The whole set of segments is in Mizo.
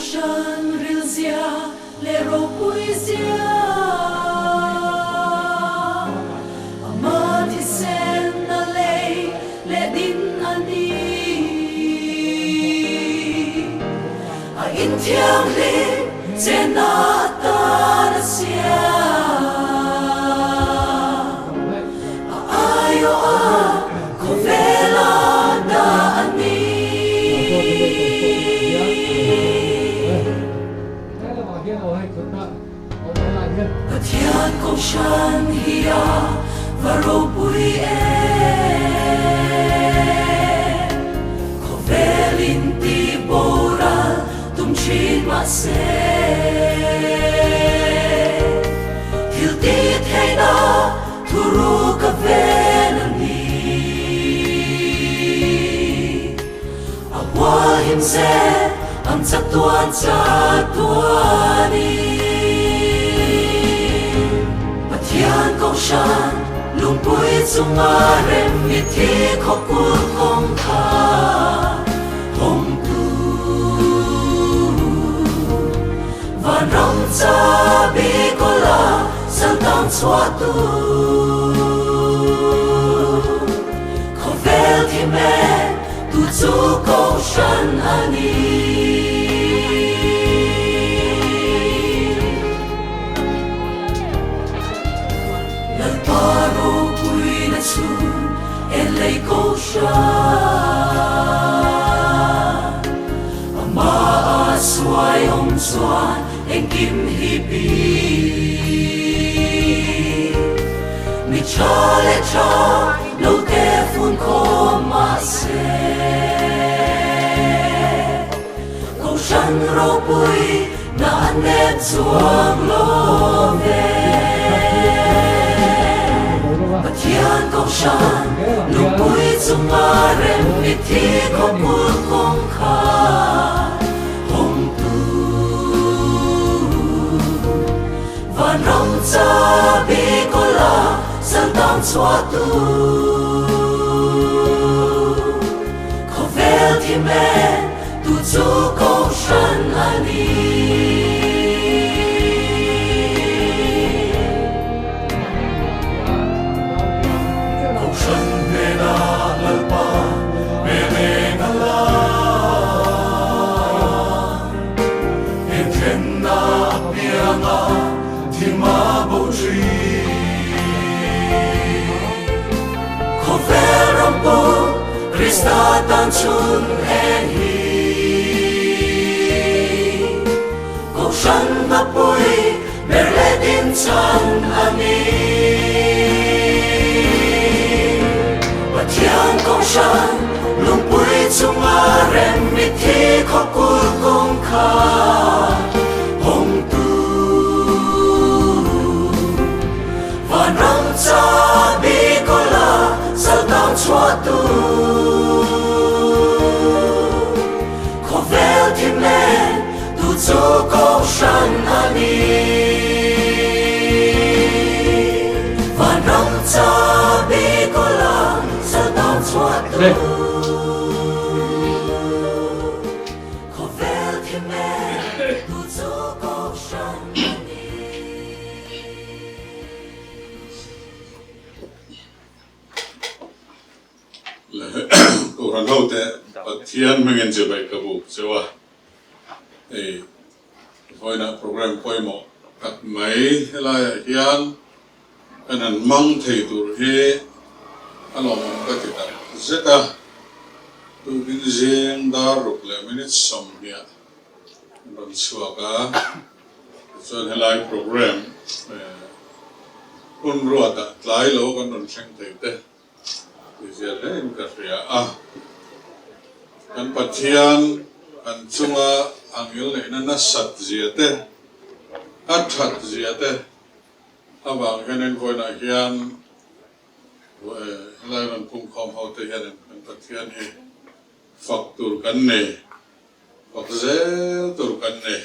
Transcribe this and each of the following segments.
Kohhran rilzia leh ropuizia Ama thisen a lei leh din a ni. A inthianghlim chenna atan a siam. A aiawh a khawvela dah a ni. Pathian Kohhran hi a va ropui em? Khawvel in ti boral tum thin mahse, thil ti theihna Thuru ka ven a ni. A huahim zel ang chatuan chatuanin. Pathian Kohhran lungpui chunga rem mi thi khawkul kawngkhar hawngtu. Vanram chabi kawla Saltang chhuahtu khawvel thi mek tu chu Kohhran a ni. Lalpa ropuina chu en lei Kohhran, amah a suai awm chuan Engkim hi pi mi tha leh tha lo te fun khawm mahse Kohhran ropui na an nep chuang lo ve. Pathian Kohhran lungpui chunga rem mitthi khawpui kawngkhar Hawngtu vanram chabi kawla saltang chhuahtu khawvel thi men tu chu Kohhran a ni. Kohhran hnenah Lalpa hmel eng a la. Inthenna apianga thim a bo thin. Khawvel ram pawh Krista tan chhun eng hi. Kohhran hmapui ber leh din chhan a ni. Pathian Kohhran lungpui chunga rem mitthi khawkul kawngkhar hawngtu vanram chabi kawla saltang chhuahtu khawvel thim nen Tu chu Kohhran a ni. Vanram chabi kawla saltang chhuah tu. Khawvel thim e, tu chu Kohhran a ni. Kohhran hote Pathian hmingin chibai ka buk cheu a. Hei vawiinah program pawimawh tak mai helaiah hian kan han hmang thei tur hi a lawmawm ka ti tak zet a, tukin zing dar ruk leh minute sawmhniah an rawn chhuak a, tichuan helai program hun ruatah tlai lo kan rawn thleng thei te. Tihzia hlein ka hria a, kan Pathian kan chunga a ngilneihna nasat zia te, a that zia te avang hianin vawiinah hian helai rawn pumkhawm ho te hianin kan Pathian hi fak tur kan nei, fak zel tur kan nei.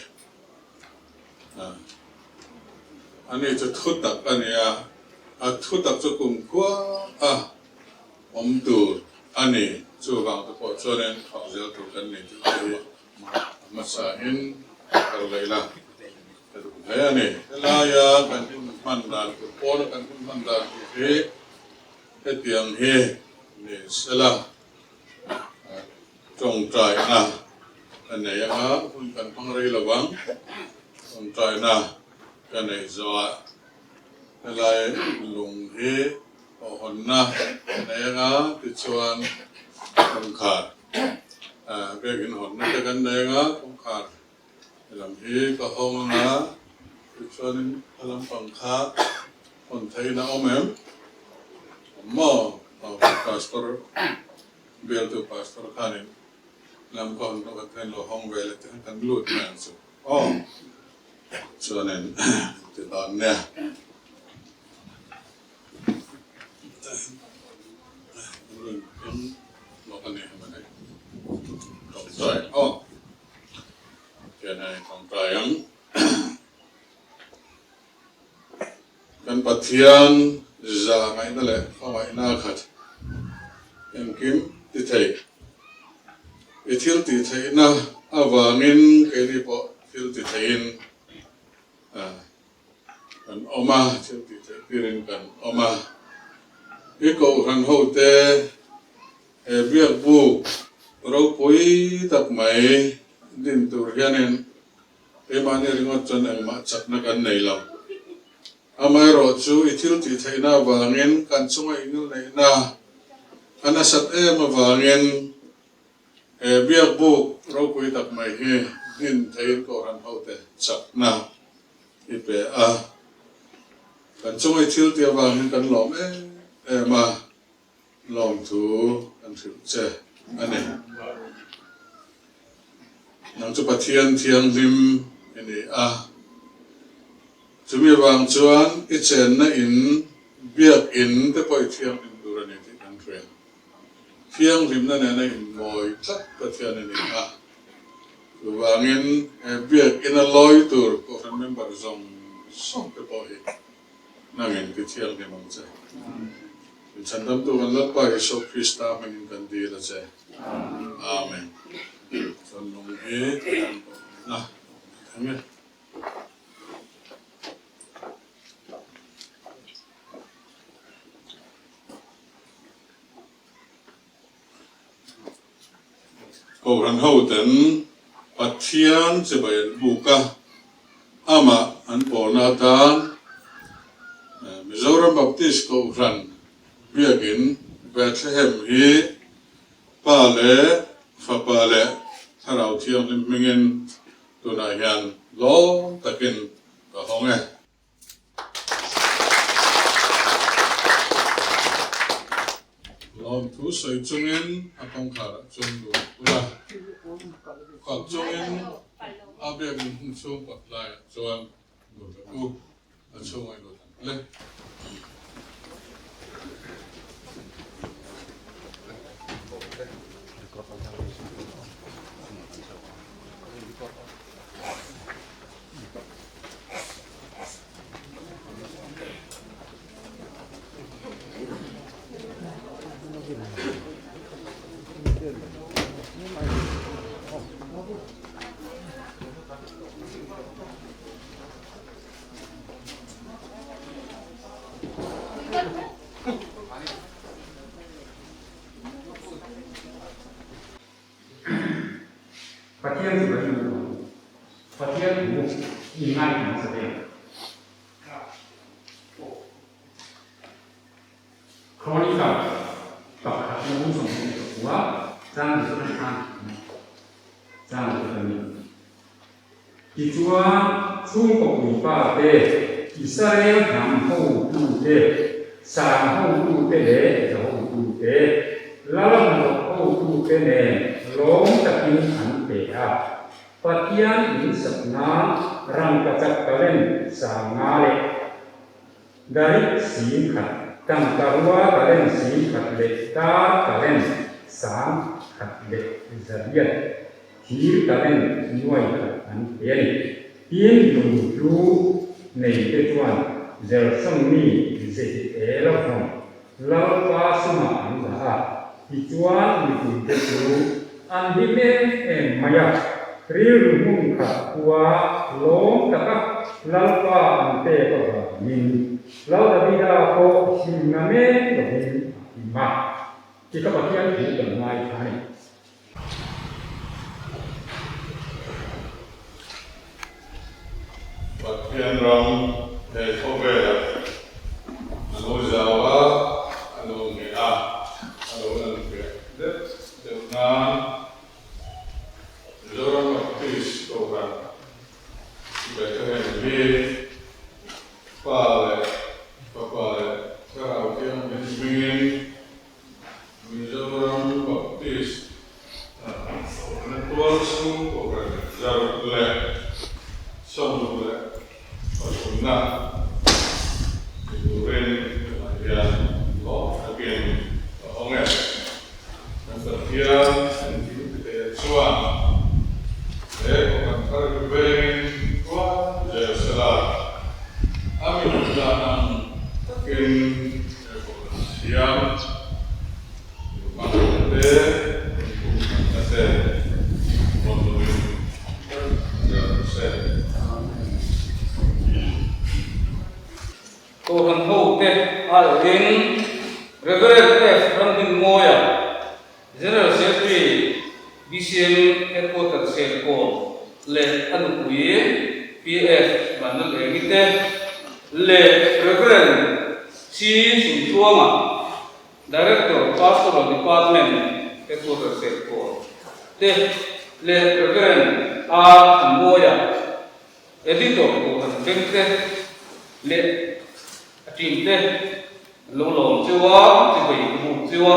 Ani chu thu tak a ni a, a thu tak chu kumkhua a awm tur a ni. Chuvang te pawh chuanin fak zel tur kan ni tih te hi a hmasain. kal leh ila ka duh hle a ni. Helaia kan hun hman dan tur pawna kan hun hman dan tur hi hetiang hi ni sela tawngtaina ka nei anga hun kan hmang rei lo ang. Tawngtaina ka neih zawhah helai lung hi pawhhawnna ka nei anga tichuan kawngkhar biakin hawnna te kan nei anga kawngkhar lam hi ka hawng anga tichuanin a lampang kha hawn theihin a awm em? Awm maw? Aw pastor bialtu pastor khanin lam ka hawn hlawh khat khan lo hawng ve leh te khan kan lut mai ang chu aw chuanin ti dan nia. Kan Pathian za ngaihna leh khawngaihna khat engkim ti thei. I thil tih theihna avangin keini pawh thil ti theiin Kan awm a, thil tih theih tirin kan awm a. I kohhran hote he biak buk ropui tak mai din tur hianin keimahni ringawt chuan engmah chakna kan nei lo. Amaherawh chu i thil tih theihna avangin kan chunga inilneihna a nasat em avangin He biak buk ropui tak mai hi hnin theiin Kohhran hote chakna i pe a, kan chunga i thil tih avangin kan lawm em em a, lawmthu kan hrilh che a ni. Nang chu Pathian thianghlim i ni a, chumi avang chuan i chenna in biak in te pawh i thianghlim tur a ni tih kan hria. Thianghlimna nena inmawi tlat Pathian a ni a, chuvangin he biakina lawi tur Kohhran member zawng zawng te pawh hi nangin ti thianghlim ang che. Inchhandamtu kan Lalpa Isua Krista hmangin kan dil a che. Amen. Chuan lung hi kan pawh na thang e. Kohhran hoten Pathian chibai an buk a, amah an pawlna atan Mizoram Baptist Kohhran Biakin Bethlehem hi Pa leh Fapa leh Thlarau Thianghlim hmingin tunah hian lawm takin ka hawng e. Lawmthu sawi chungin a kawngkharah chuan lut ula, kal chungin a biakinn hmun chhung kawt laiah chuan lut ang u, a chhungah i lut ang le. Pathian chu kan duh ang. Pathian thu i ngaithla hmasa ve ang. Chronicle pakhat na bung 24 chang chu kan than chang chu kan ni. Tichuan, chhungkaw puipa te, Israel hnam hotute, sang hotute leh za hotute, lal hnathawk hotute nen lawm takin an pe a. Pathian insak nan rangkachak talent sanga leh darik 10,000, tangkarua talent 10,000 leh dar talent 1,800. Thir talent 100 an pe a ni. Tin, lunghlu nei te chuan Gerson mi Jehiela vawn Lalpa sumah an dah a, tichuan mipui te chu an hlim em em mai a. Rilru hmun khat khua lawm taka Lalpa an pek avangin Lal Davida pawh hlimna mek lovin a hlim a. Ti ka Pathian thu kan ngaithla a ni. Pathian ram he khawvelah a lo zau a, a lo ngheh a, a lo lan fiah deuh deuh nan Mizoram Baptist Kohhran Bethlehem hi Pa leh Fapa leh Thlarau Thianghlim hmingin Mizoram Baptist Kohhrana tualchhung Kohhran 163na ni turin tunah hian lawm takin ka awm e. Kan Pathian engkim chuan he Kohhran thar hi vengin tuar zel sela, a mi duh dan ang takin he Kohhran siam hmangaihna te, inpumkhatna te rawn lovin zel rawh se. Kohhran hote aiawhin Reverend F. Ramdinmawia, General Secretary, BCM Headquarter Serkawn leh a nupui PF Vanlalengi te leh Reverend C. Chhungtluanga, Director, Pastoral Department, Headquarter Serkawn te leh Reverend R. Thanmawia, Editor Kohhran Vengte leh a team te an lo lawm cheu a, chivei ka buk cheu a,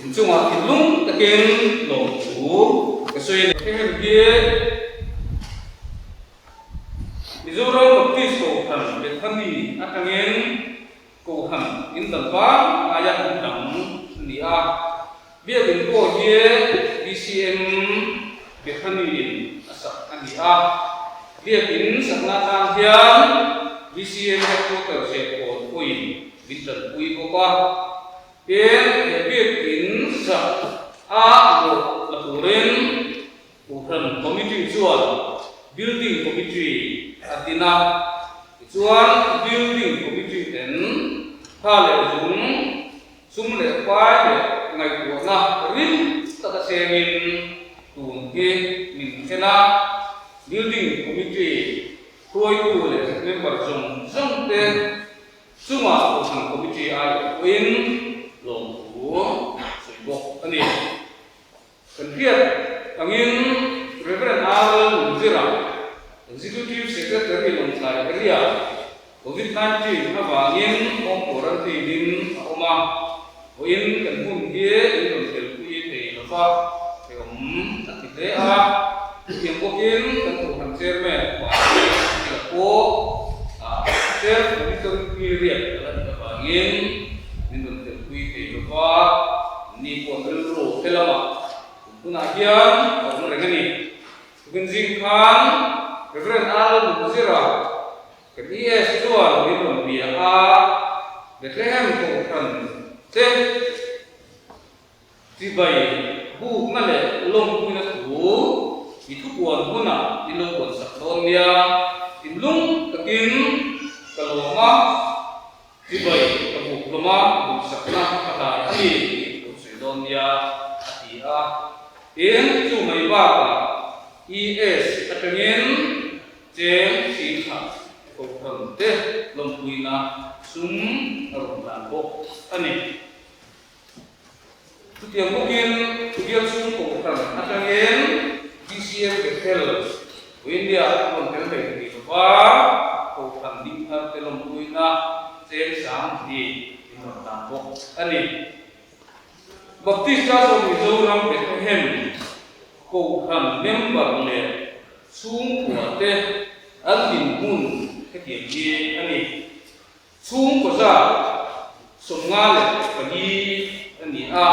inchungah thinlung takin lawmthu ka sawi a ni. Heng hi Mizoram Baptist Kohhran Bethany atangin Kohhran in dal vang aia in dang a ni a, Biakinn pawh hi BCM Bethany in a sak a ni a. Biakinn sakna atan hian BCM Headquarter Serkawn pawhin min tanpui bawk a. Tin, he biakinn sak a mawh la turin Kohhran Committee chuan Building Committee a din a, tichuan Building Committee ten tha leh zung, sum leh pai leh ngaihtuahna rim taka chengin tun hi min thlen a, Building Committee hruaitu leh member zawng zawng te chungah Kohhran Committee aiawh pawhin lawmthu sawi bawk a ni. Kan hriat angin Rev. R. Nunzira, Executive Secretary Lawngtlai Area, Covid 19 avangin home quarantine in a awm a, vawiin kan hun hi in rawn telpui thei lo va, hrehawm a ti hle a. Chutiang bawkin kan Kohhran Chairman Party Kila pawh self monitoring period a la nih avangin min rawn telpui thei lo va. Ni pawh rilru he lamah kum hunah hian a awm reng a ni. Tukin zing khan Rev. Al Munzira kan ES chuan min rawn bia a, Bethlehem Kohhran te chibai bukna leh lawmpuina thu i thupuan hunah in lo buatsak dawn nia, thinlung takin ka lawm a. Chibai ka buk hlawm a, duhsakna ka hlan a ni tih thu sawi dawn nia, a ti a. Tin, chu mai bakah ES atangin cheng singkhat kohhran te lawmpuina sum a rawn hlan bawk a ni. Chutiang bawkin bial chhung kohhran atangin BCM Bethel India a rawn tel ve thei lo va, kohhran ding thar te lawmpuina cheng sang hnih in rawn dan bawk a ni. Baptist Church of Mizoram Bethlehem kohhran member leh chhungkua te an dinhmun hetiang hi a ni. Chhungkaw zat 54 a ni a,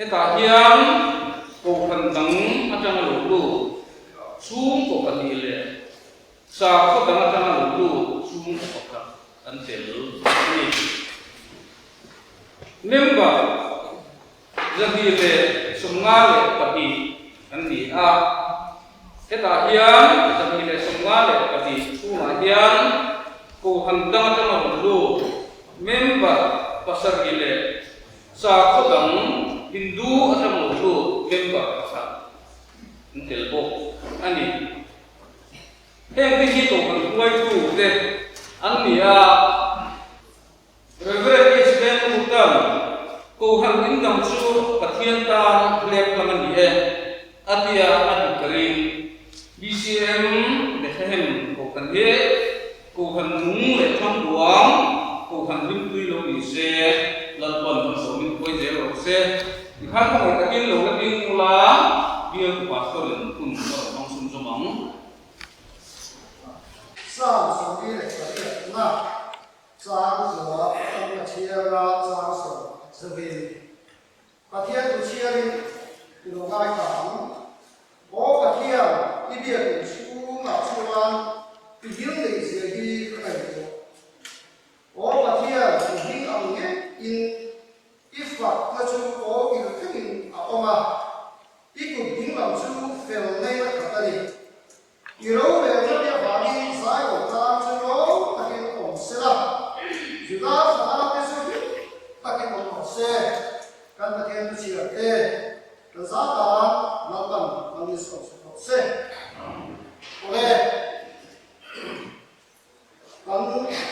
hetah hian kohhran dang atanga lo lut chhungkaw pahnih leh sakhaw dang atanga lo lut chhungkaw pakhat an tel a ni. Member 252 an ni a. Hetah hian 252 chhungah hian Kohhran dang atanga rawn lut member pasarih leh sakhaw dang Hindu atanga rawn lut member pakhat an tel bawk a ni. Hengte hi Kohhran hruaitute an ni a. Rev. H. Bengmutan, Kohhran in dang chu Pathian tan hlep hlang a ni e, a tia a dik ka ring. BCM Bethlehem Kohhran hi Kohhran nung leh thangbuang, Kohhran rimtui lo ni se, Lalpan kan sawmin khuai zel rawh se. Tikhan khawngaih takin lo la ding ula, Bialtu Pastor in hun a rawn hmang chhunzawm ang. Psalm 48 na Chang zua kan la chhiar a, chang 10 zovin Pathian thu chhiarin i lo ngaithla ang. Aw Pathian, i biak in chhungah chuan i hming neih zia hi ka ngaihtuah. Aw Pathian, i hming ang ngei in i fakna chu aw il thlengin a awm a, i kut dinglam chu fel neina khat a ni. I rorelna te avangin Zion tlang chu ro takin awm se la, Juda thla te chu hlim takin awm rawh se. Kan Pathian thu chhiar te, kan za tan Lalpan malmisawm sak rawh se. Awle, kan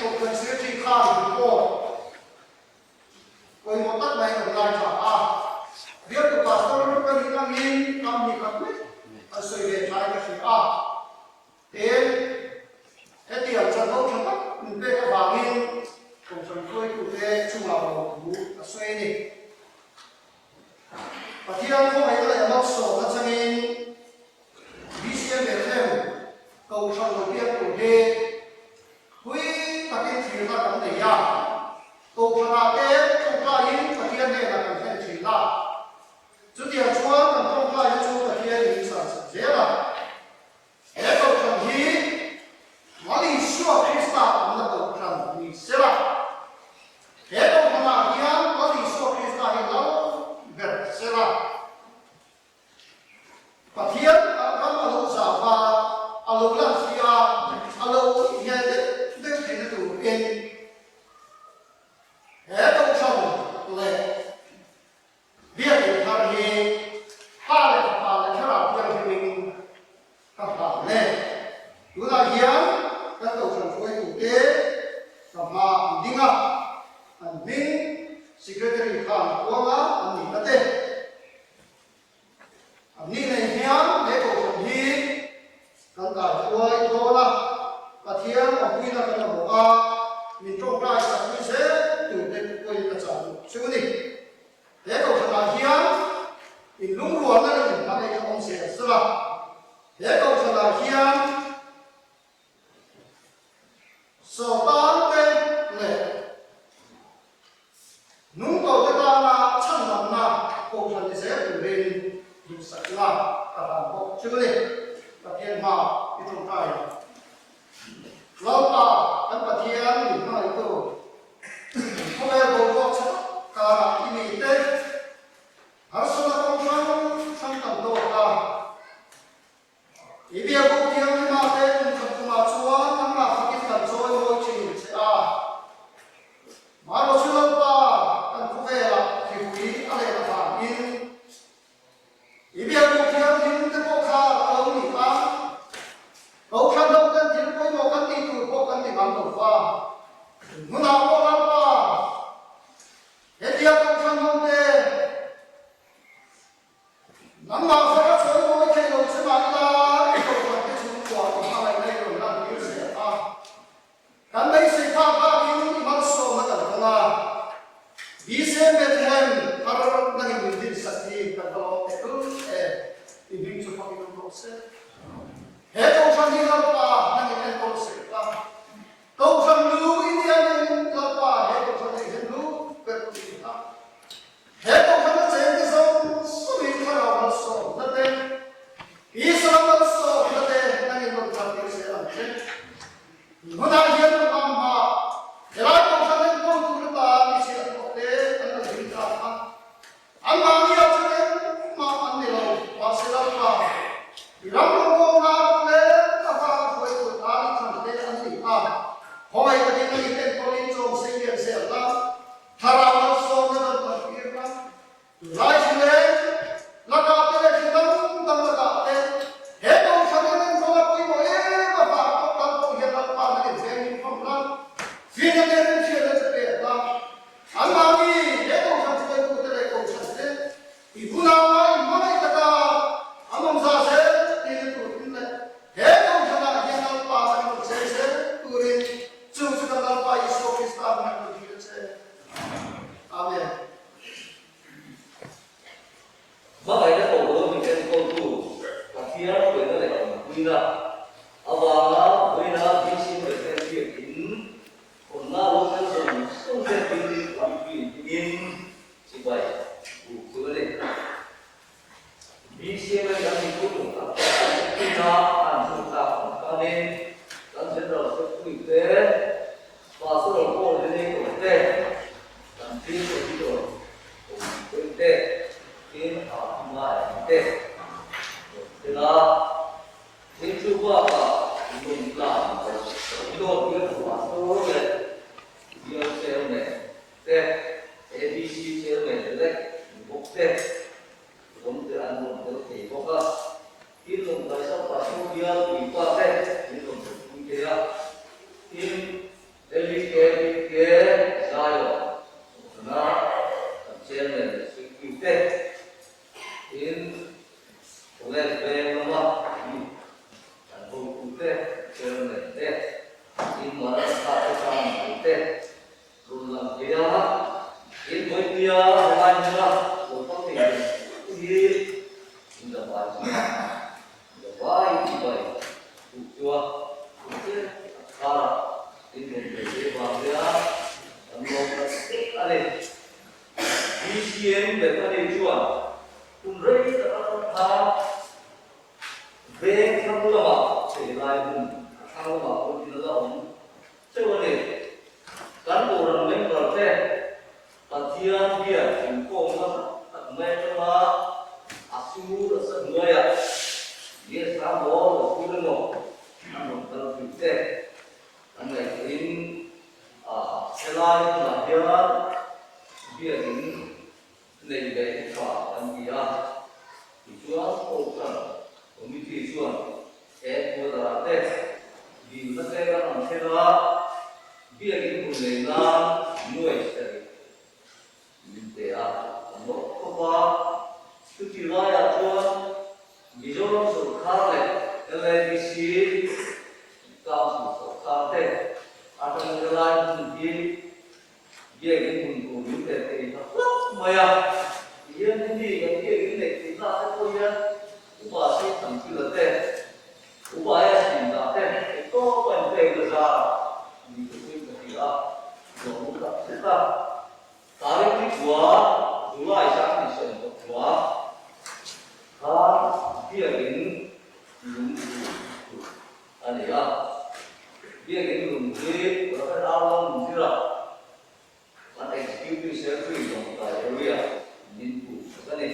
Kohhran Secretary khan report Pawimawh tak mai kan lai tha a, bialtu pastor ka nih angin kam hi khat mai an sawi ve thain ka hria a, tin, hetiang chanvo tha tak min pek avangin Kohhran hruaitute chungah lo thu a sawi a ni. Pathian khawngaihna leh malsawmna changin BCM Bethlehem Kohhran lo piang tur hi Pui takin thirna kan nei a, Kohhranah te tawngtaiin Pathian hnenah kan thlen thin a. Chutiang chuan kan tawngtaina chu Pathian in chhan chak zel a. He Kohhran hi Lal Isua Krista awmna Kohhran ni sela. He Kohhranah hian Lal Isua Krista hi Lal ber sela. Pathian ram a lo zau a, a lo lan thli a, a lo nghel deuh deuh theihna turin he Kohhran leh Biakinn thar hi Pa leh Fapa leh Thlarau Thianghlimin ka hlan le. Tunah hian kan Kohhran hruaitute ka hma an ding a, an hming Secretary khan a puang a, an nihna te. A ni nei hian he kohhran hi kan kaihruai dawn a, Pathian awmpuina kan mamawh a, min tawngtai sak pui zel tur te pawhin ka chah duh chu ni. He kohhranah hian inlungrualna leh inhmangaihna awm zel zel a, he kohhranah hian Sawrkar te leh Nungtawhte tana chhandamna kohhran ni zel turin duhsakna ka hlan bawk chu ni. Pathian hma i tawngtai ang. Lalpa kan Pathian min hmangaihtu, khawvel boruak chhe tak karah i mite harsatna kawng hrang hrang kan tawk a. I biakbuk thianghlim ah te kum khat kumah chuan nangmah fakin kan chawi mawi thin che a. Marawchu Lalpa kan khawvelah hripui a let avangin i biakbuk thianghlim te pawh khan a lo ni a, Kohhran ho ten thil pawimawh kan tih tur pawh kan ti ngam lo va. Hmunah pawh Lalpa hetia Kohhran ho te Nangmah faka chawi mawi thei lo che mah ila i kohhran te chhungkua i hmangaihna i rawn lan tir zel a. Kan beisei phak bakin i malsawmna kan dawng a. BCM Bethlehem thar nangin min dinsak hi kan va lawm teh lul em. I hming chu fakin awm rawh se. He kohhran hi Lalpa nangin enkawl seh la. Kohhran lu i nia nen. zel la, Thlarau malsawmna rawn partir la, tunlai hrileng lakah te leh hri dang dang lakah te he kohhran in enkawl a pawimawh em avang pawh tan pawh hian Lalpa nan inveng in hlawm la, fihna te remhriatna te pek la, anmahni he kohhran hruaitute leh kohhran te I bulah i hmangaih taka an awm za zel tir turin leh he kohhranah hian Lalpa an rawn chei zel turin chu chu kan Lalpa Isua Krista hming rawn dil a che. Amen. Hmangaihna koh min enkawltu Pathian hruaina leh awmpuina avanga vawiina BC President biakin hawnna ropel zawng zawng te building committee hmingin Chibai buk chu a ni. BCMA kan input tum tak tak a an chhung tak ang khanin kan General Secretary te, Pastoral Coordinator te, kan Field Editor Committee te, tin a hma te rawn tel a. Thil chu bakah lungtlan dawt bial pastor leh bial chairman te, ABC chairman leh ni bawk te, rawng te an rawn tel thei bawk a. Tin Lawngtlai South Pastor bial puipa te min rawn tel pui thei a. Tin LEKBK Zion Kohhrana kan chairman leh secretary te, tin College veng lama mi kan hotute chairman te, tin Maranatha te chairman te, Rawn lang thei a, in vawipuia helai hmuna lo kal thei tur chu hi in la vai chunga in la vai chibai duh chua kum che a khar a, in rawn ve ve vang nia kan lawm tak zet a ni. BCM Bethany chuan kum rei tak atang khan veng thlang lamah helai hmun a thlang lamah pawh in a la awm Cheu a ni. Kan Kohhran member te Pathian biak inkhawmna tak mai atanga a sur a sa hnuaiah nge sang maw lo sur emaw an rawn kal thin te kan ngaihtuahin a helai hmunah hian biakin nei ve hi tha kan ti a. Tichuan Kohhran Committee chuan he quarter-ah te dilna te kan rawn thlen a, biakin hun nei nan nuai sarih min pe a, kan lawk khawp a. Chuti laiah chuan Mizoram sawrkar leh LADC Council sawrkar te atangin helai hmun hi Biakin hmun tur min pe thei ta hlauh mai a, tihian hemi kan biakin neih theih na te pawh hian upa sei tham thil a te, upa e a sin dah te theih tawp a inpek na zar ni te pawhin ka hria a, lawmawm tak zet a. Tarik ni kua July zan ni sawmkawt kua khan biakin lung tur a ni a. Biakin lung hi Rafael Arlong Muzira kan Executive Secretary Lawngtlai Area min pu sak a ni.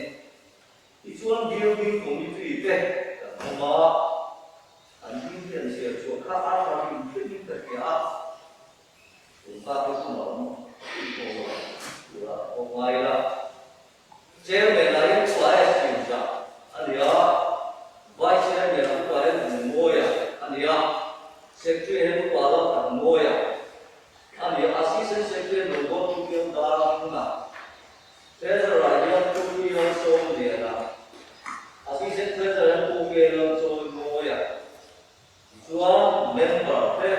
Tichuan Building Committee te kan awm a, an ding hi an chhiar chhuah kha a tha hrim hrimin ka hria a, tun ta te hun a awm tih pawh tura awm ngai ila. Chairman ah hian Upa S Pinza a ni a, Vice Chairman ah Upa L Vungmawia a ni a, Secretary hian Upa Lam Thanmawia a ni a, Assistant Secretary hian Lungbawn Pu Kiau Dar Hmuna, Treasurer ah hian Pu Kiau Sawmliana, Assistant Treasurer hian Pu Kiau Chawimawia. Tichuan member te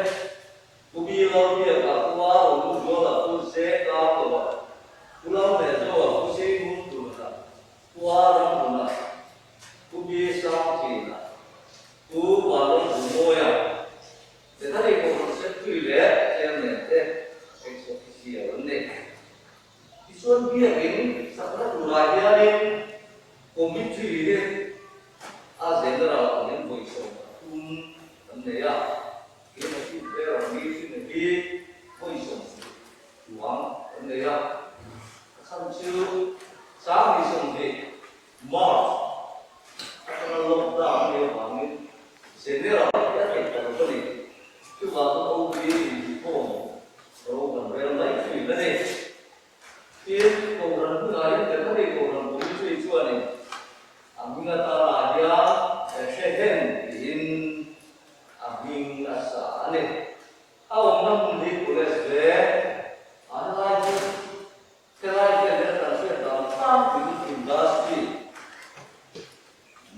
Pu Bilo Biaka Pu A Ro Lu Zuala Pu Ze Ka Koa Pu Lo Leh Zoa Pu Sei Ngun Tuna Pu A Ram Hmuna Pu Bi Sang Thina Pu Vanlawng Zumawia Bethany. thin a ni. Tin, Kohhran hmunah hian Bethany Kohhran Committee chuanin a hming atanah hian Bethlehem tiin a hming a sa a ni. A awmna hmun hi College ve a helai chu helai hian hian kan hriat dan tlangpuiin Industry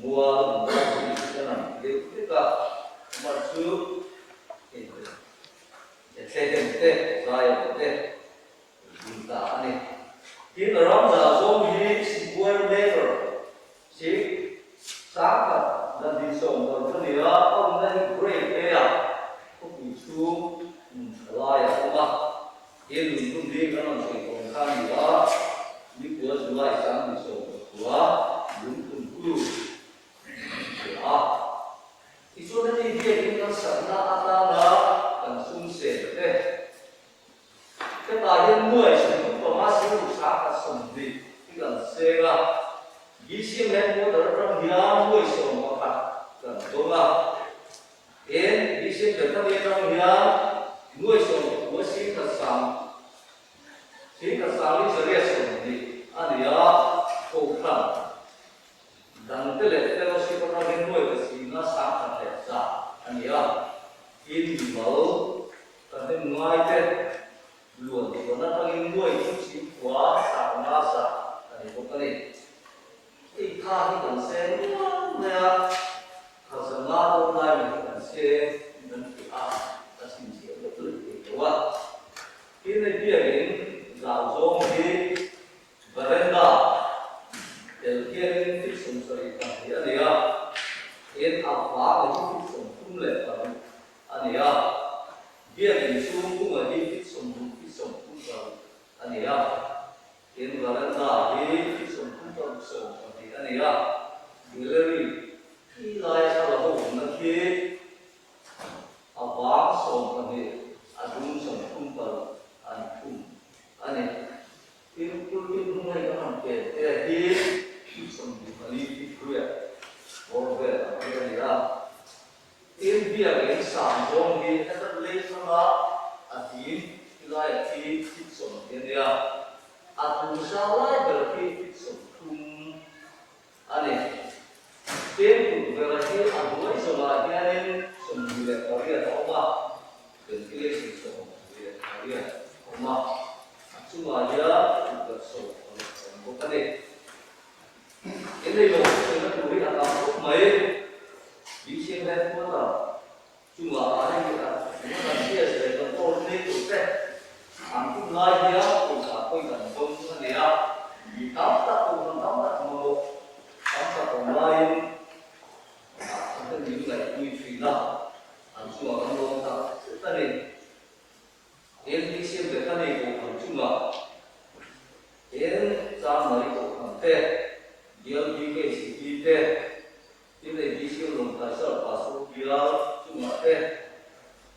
Mual Industry hian an ti deuh vek a, amah chu Bethlehem te Zion te an ding ta a ni. Tin, ram zah zawng hi square meter si 10,000 dan 20 a ni a, a awmna hi grade A ah khawpui chhung hmun tha lai a awm a. He lungphun hi kan rawn sawi tawn kha a ni a, Nikua July 2019 lungphun tu a ni a. Tichuan heti biakin kan sakna atana kan sum sel te, hetah hian nuai 35 siruk 120 hi kan seng a, BCM headquarter atang hian nuai 11 kan dawng a, tin BCM Bethany atang hian nuai 19 singkhat sang singkhat sang li zariat 20 a ni a, kohhran. Dangte leh fellowship atangin nuai ka sina 10,000 leh 100 a ni a, tin mimal ka hnem ngai te luan chuan atangin nuai chu chhingkhua 500 100 a ni bawk a ni. Hei kha hi kan seng nual mai a, kha 500 dawn lai mai hi kan seng in kan ti a, ka chhinchhiah vek leh thei lo a. Tin hei biakin zau zawng hi Veranda tel hianin feet 72 a ni a, tin a vang hi feet 36 a ni a, biakin chhung kunga hi feet 60 feet 36 a ni a, tin veranda hi feet 36 20 a ni a, gallery khi laia thla la ho awmna khi a vang 12 a dung 36 a ni thung a ni. Tin, pulpit hnung hei kan han pen te hi 24 feet riat bawr vel ang hi a ni a. Tin, biakinn sang zawng hi heta lei hranga a dim khi laia khi feet 20 a ni a, a tum sang lai ber khi feet 30 a ni. Tin, tukverh hi a hnuai zawngah hianin 28 a awm a, ventilation 28 a awm a, a chungah hian tukverh 16 a awm bawk a ni. Innei lo sawi na tur hi a tam khawp mai. BCM headquarter chungah ah hei hi a kan CS leh kan coordinator te an hun lai hian pawisa pawhin kan dawng a ni a, mi tam tak kohhran tam tak mamawh tam tak awm laiin ah an ten min ngaihpui thin a, an chungah kan lawm tak zet a ni. NPCM Bethany kohhran chungah en Chanmari kohhran te, BLBKCP te, Tin ei BCM Lawngtlai Sir Pastor Bial chungah te,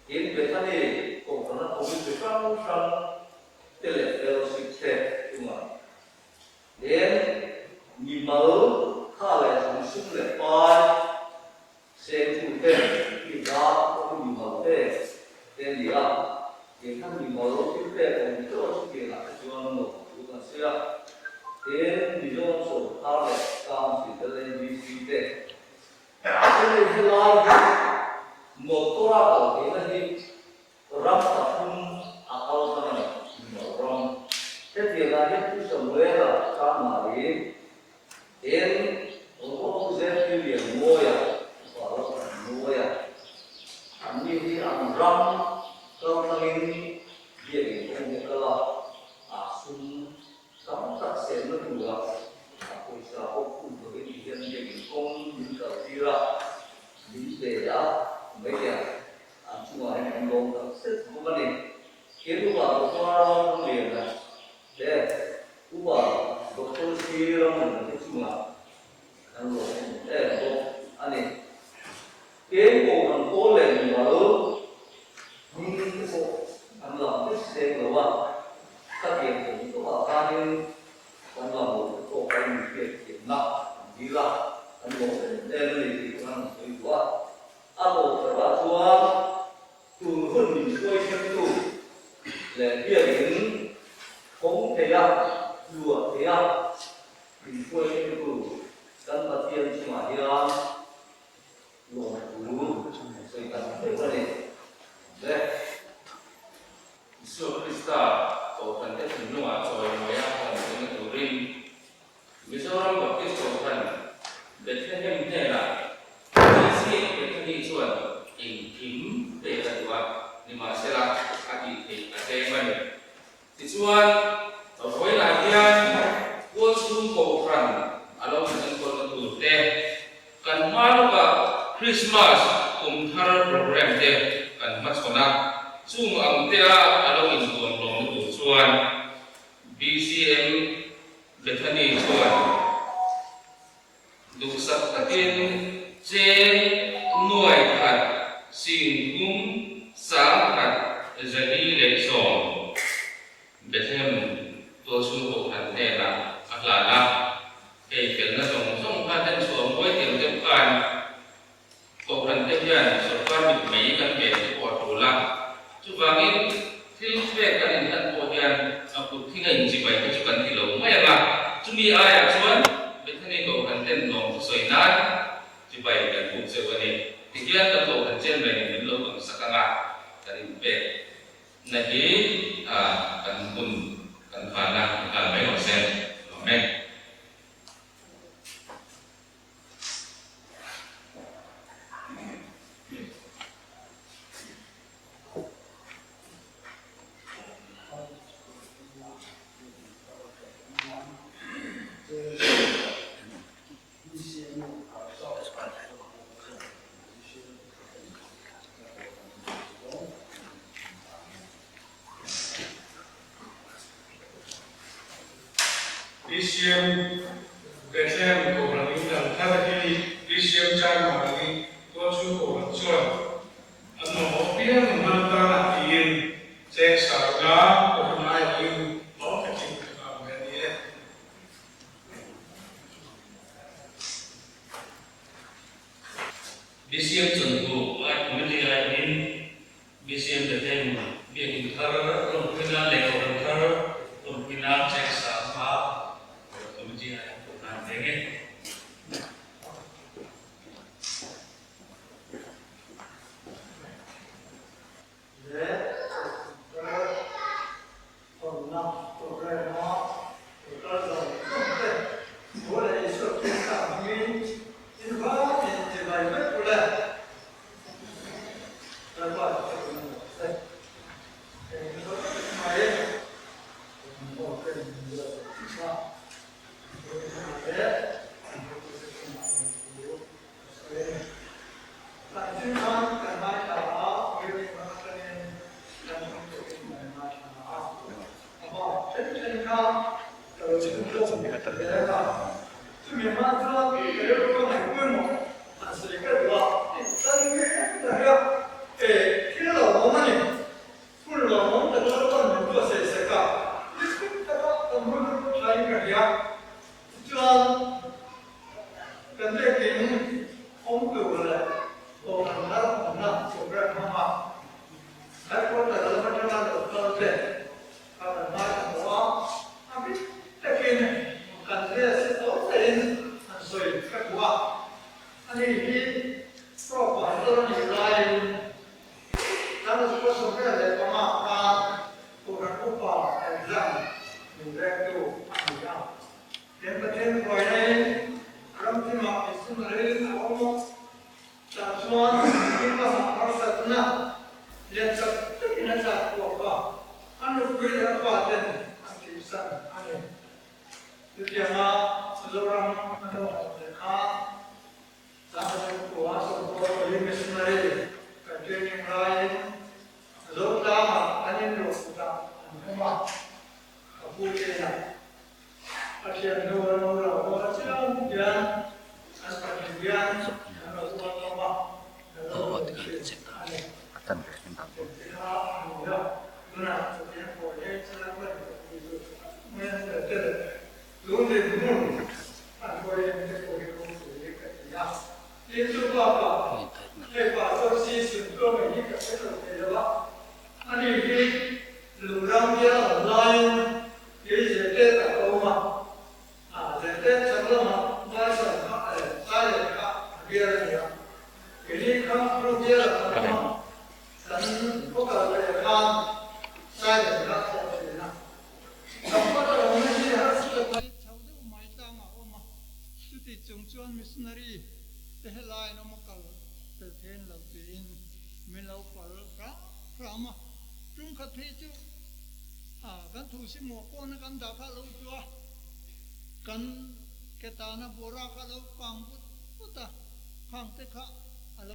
tin Bethany Kohhrana Committee hrang hrang te leh Fellowship te chungah hian mimal kha leh zung sum leh pai sengtu te hi hla pawh hi mimal te te a ni a, tin khan mimal thil pek awm teuh a chutiangah te chuan nuam thu kan sawi a, tin Mizoram sawrkar leh Council LADC te hei helai hi motor a kal theihna hi ram pathum a kal tlang a ni, mimal ram. Hetiangah hian Pu Samuela Changmari tin Pu ZP Lianmawia, Upa Lalthanmawia anni hi an ram kal tlangin biakin kawng hi a kal a, a sum tam tak senna tura a pawisa pawh khum lovin ti hian biakin kawng min kaltir a, min pe a mai a, an chungah hian kan lawm tak zet bawk a ni. Tin Upa Doctor Ramliana leh Upa Doctor C Ramliana te chungah kan lawm em em bawk a ni. Tin Kohhran pawl leh mimal hming te pawh an lam vek seng lo a, khatiang awm tawhah khanin kan lam loh te pawh kan inhriat thiamna an dil a, kan lawm em em a ni tih kan han sawi duh a. A tawp berah chuan tun hun min hruai thlengtu leh biakin. Hawng thei a, luah thei a, min hruai thintu kan Pathian chungah hian lawmthu sawi tak meuh a ni. Le. Isua Krista Kohhrante thinlungah chawimawi a awm theihna turin Mizoram Baptist Kohhran Bethlehem hnenah BCM Bethany chuan engkim pek a duh a, nimahsela a tih theih a tlem a ni. Tichuan, vawiinah hian Tualchhung Kohhran a lo inenkawlna tur te, kan hma lawkah Krismas kum thar programme te kan hmachhawn a, chung ang te a a lo intuamhlawmna tur chuan BCM Bethany chuan duhsak takin cheng nuai khat sing thum sang khat 410 Bethlehem tualchhung kohhran hnenah a hlan a, hei felna zawng zawng kha hlenchhuah mawi tiang deuh khan Kohhran te hian sorkar mit mai kan ven te pawh a tul a, chuvangin thil pek kan inhlan pawh hian a kut thinga inchibai te chu kan ti lo mai ang a, chumi aiah chuan Bethany Kohhran ten lawm thusawi nan chibai kan buk cheu a ni. Tihian kan Kohhran chairman in min lo bang sak ang a, kan inpek na hi kan hun kan khan a, inhlan mai rawh se. Lawm e. BCM Bethlehem Kohhran in dang thar hi BCM Chairman Tualchhung Kohhran chuan an mamawh piang hman atana tiin cheng sanga Kohhran aiawhin lawm takin ka kal ve a ni e. BCM Chawlhbuk ai Committee aiawhin BCM Bethlehem Biakin thar lawmpui nan leh Kohhran thar lawmpui nan cheng sangha Committee ah hian Kohhran an veng e. Leh Kohhran thar hawnna programme-a lo kal zawng zawng te Thu leh Isua Krista hmingin invatin chibai vek u le. Lalpa chu ka tum lo che. Eng chu sawi tak mai kan aw ka in buat a, chu hmunah leh an hotute chungah lawm thu ka sawi a ni. Kan thil khan kan ngaithla a, building lam atangin kan awm tawhin kan ngaithla a, a bak then then kha ka lo chhunzawm zel a, chumi hma chuan ka rilru ka ngaihpawimawh an sawi ka duh a, tih tan mek ta hian e thil lo awm a ni, hun lo awm tak lo chuan min buatsaih sek a, district taka kan hun thain ka hria, tichuan kan biakin awm tur leh kohhran thar awmna programme hmanga headquarter lam atanga lo kal te kha kan ngaithla tawh a, a bik takin kan leh tawh tein an sawi ka duh a. Ani hi Pro Pastor a nih laiin kan 25 khan Kohhran Upa exam min vektu a ni a. Kan Pathian hruainain ramthimah missionary a awm a, tah chuan mi lamah harsatna lian chak takin a tlak kuak a, a nupui leh a faten an tihsan a ni. Chutianga Zoram a lo haw leh kha Sangha Sawrkar Pali Missionary kan training laiin Zotlangah an inluah kutah an awm a, ka pu te inah a thiannu a lo lo haw a chiang hian an pahnih hian an lo uar hlawm a, an lo awm thin a ni. Engti kha a ni a, tunah chutiang pawh hi chilak la ni Missionary te helai an awm a kal tel thein lo tiin min lo pal hram hram a. Tum khat phei chu kan thu si muah pawhna kan dah kha a lo tu a, kan ke tana bawra kha a lo kang vut vut a, khang te kha a lo.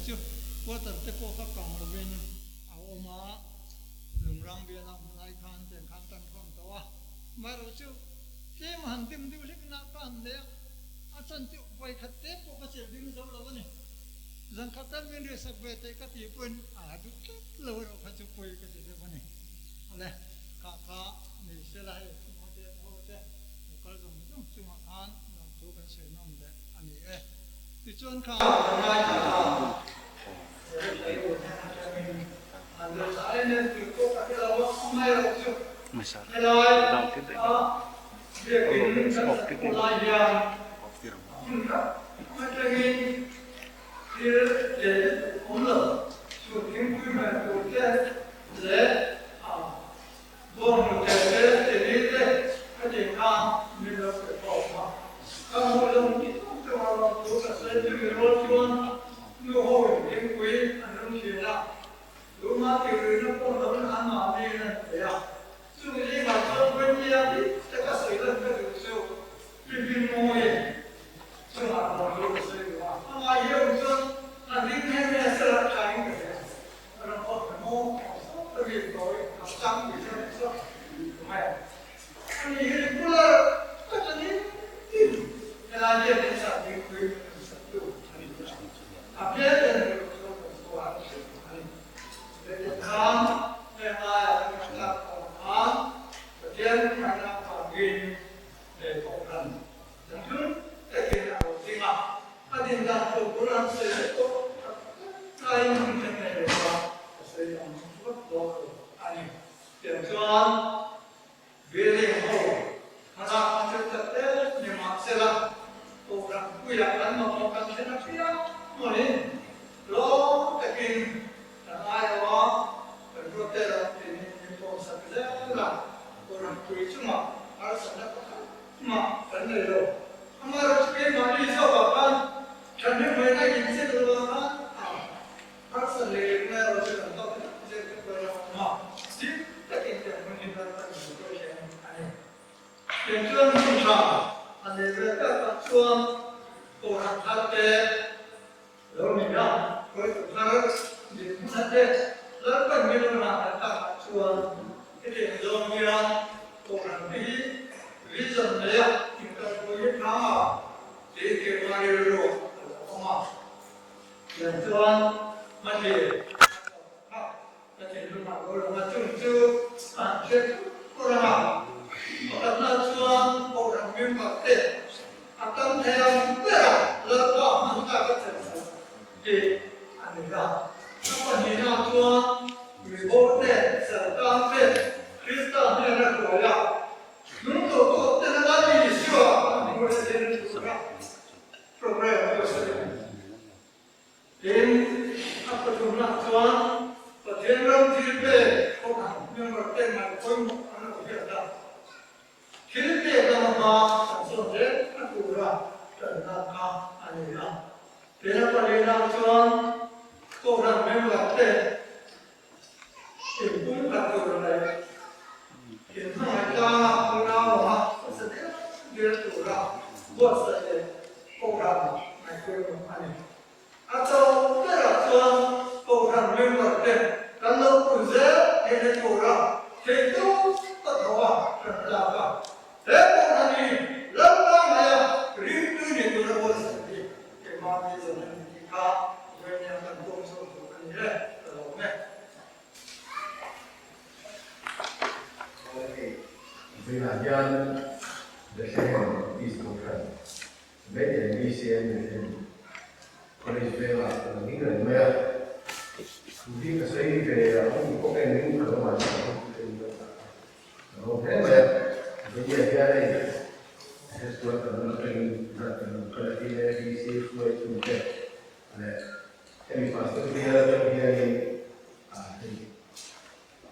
Chu water te pawh kha kang lovin a awm a, lungrang biala hmu lai khan chen khan tan khawm tawh a. Amaherawh chu tlem a han dim deuh hlek na ka han leh a, a chan chu vawikhat te pawh ka chelh ding zo lo a ni. Zankhat tan min riahsak ve teh ka tih pawhin a duh tlat lo erawh kha chu pawi ka ti deuh a ni. Awle, kha kha ni sela hei chhunga te ho te lo kal zawng zawng chungah khan lawmthu kan sawi nawm leh a ni e. Tichuan kha ka ngaithla a, an lo sa em em tih pawh ka hre lo a, amaherawh chu helai a biakin kan sak pawh lai hian hmun khat atangin thil leh awm lo chu thingpui hmel tur te leh a bawnghnute te chini te khatiang khan min lo pe khawm a, ka hmuh lo ni tawk tawk a rawn thu ka sawi chu mi rual chuan nu ho in thingpui an rawn thin a, tuma tirina pawh lo in an mahni in an pe a, chung zingah chuan Puitia dik taka sawi lan ka duh chu Pipin mawi chungah rawn thu ka sawi duh a, amah hi awm chuan a hlim em em a sela thain ka hria.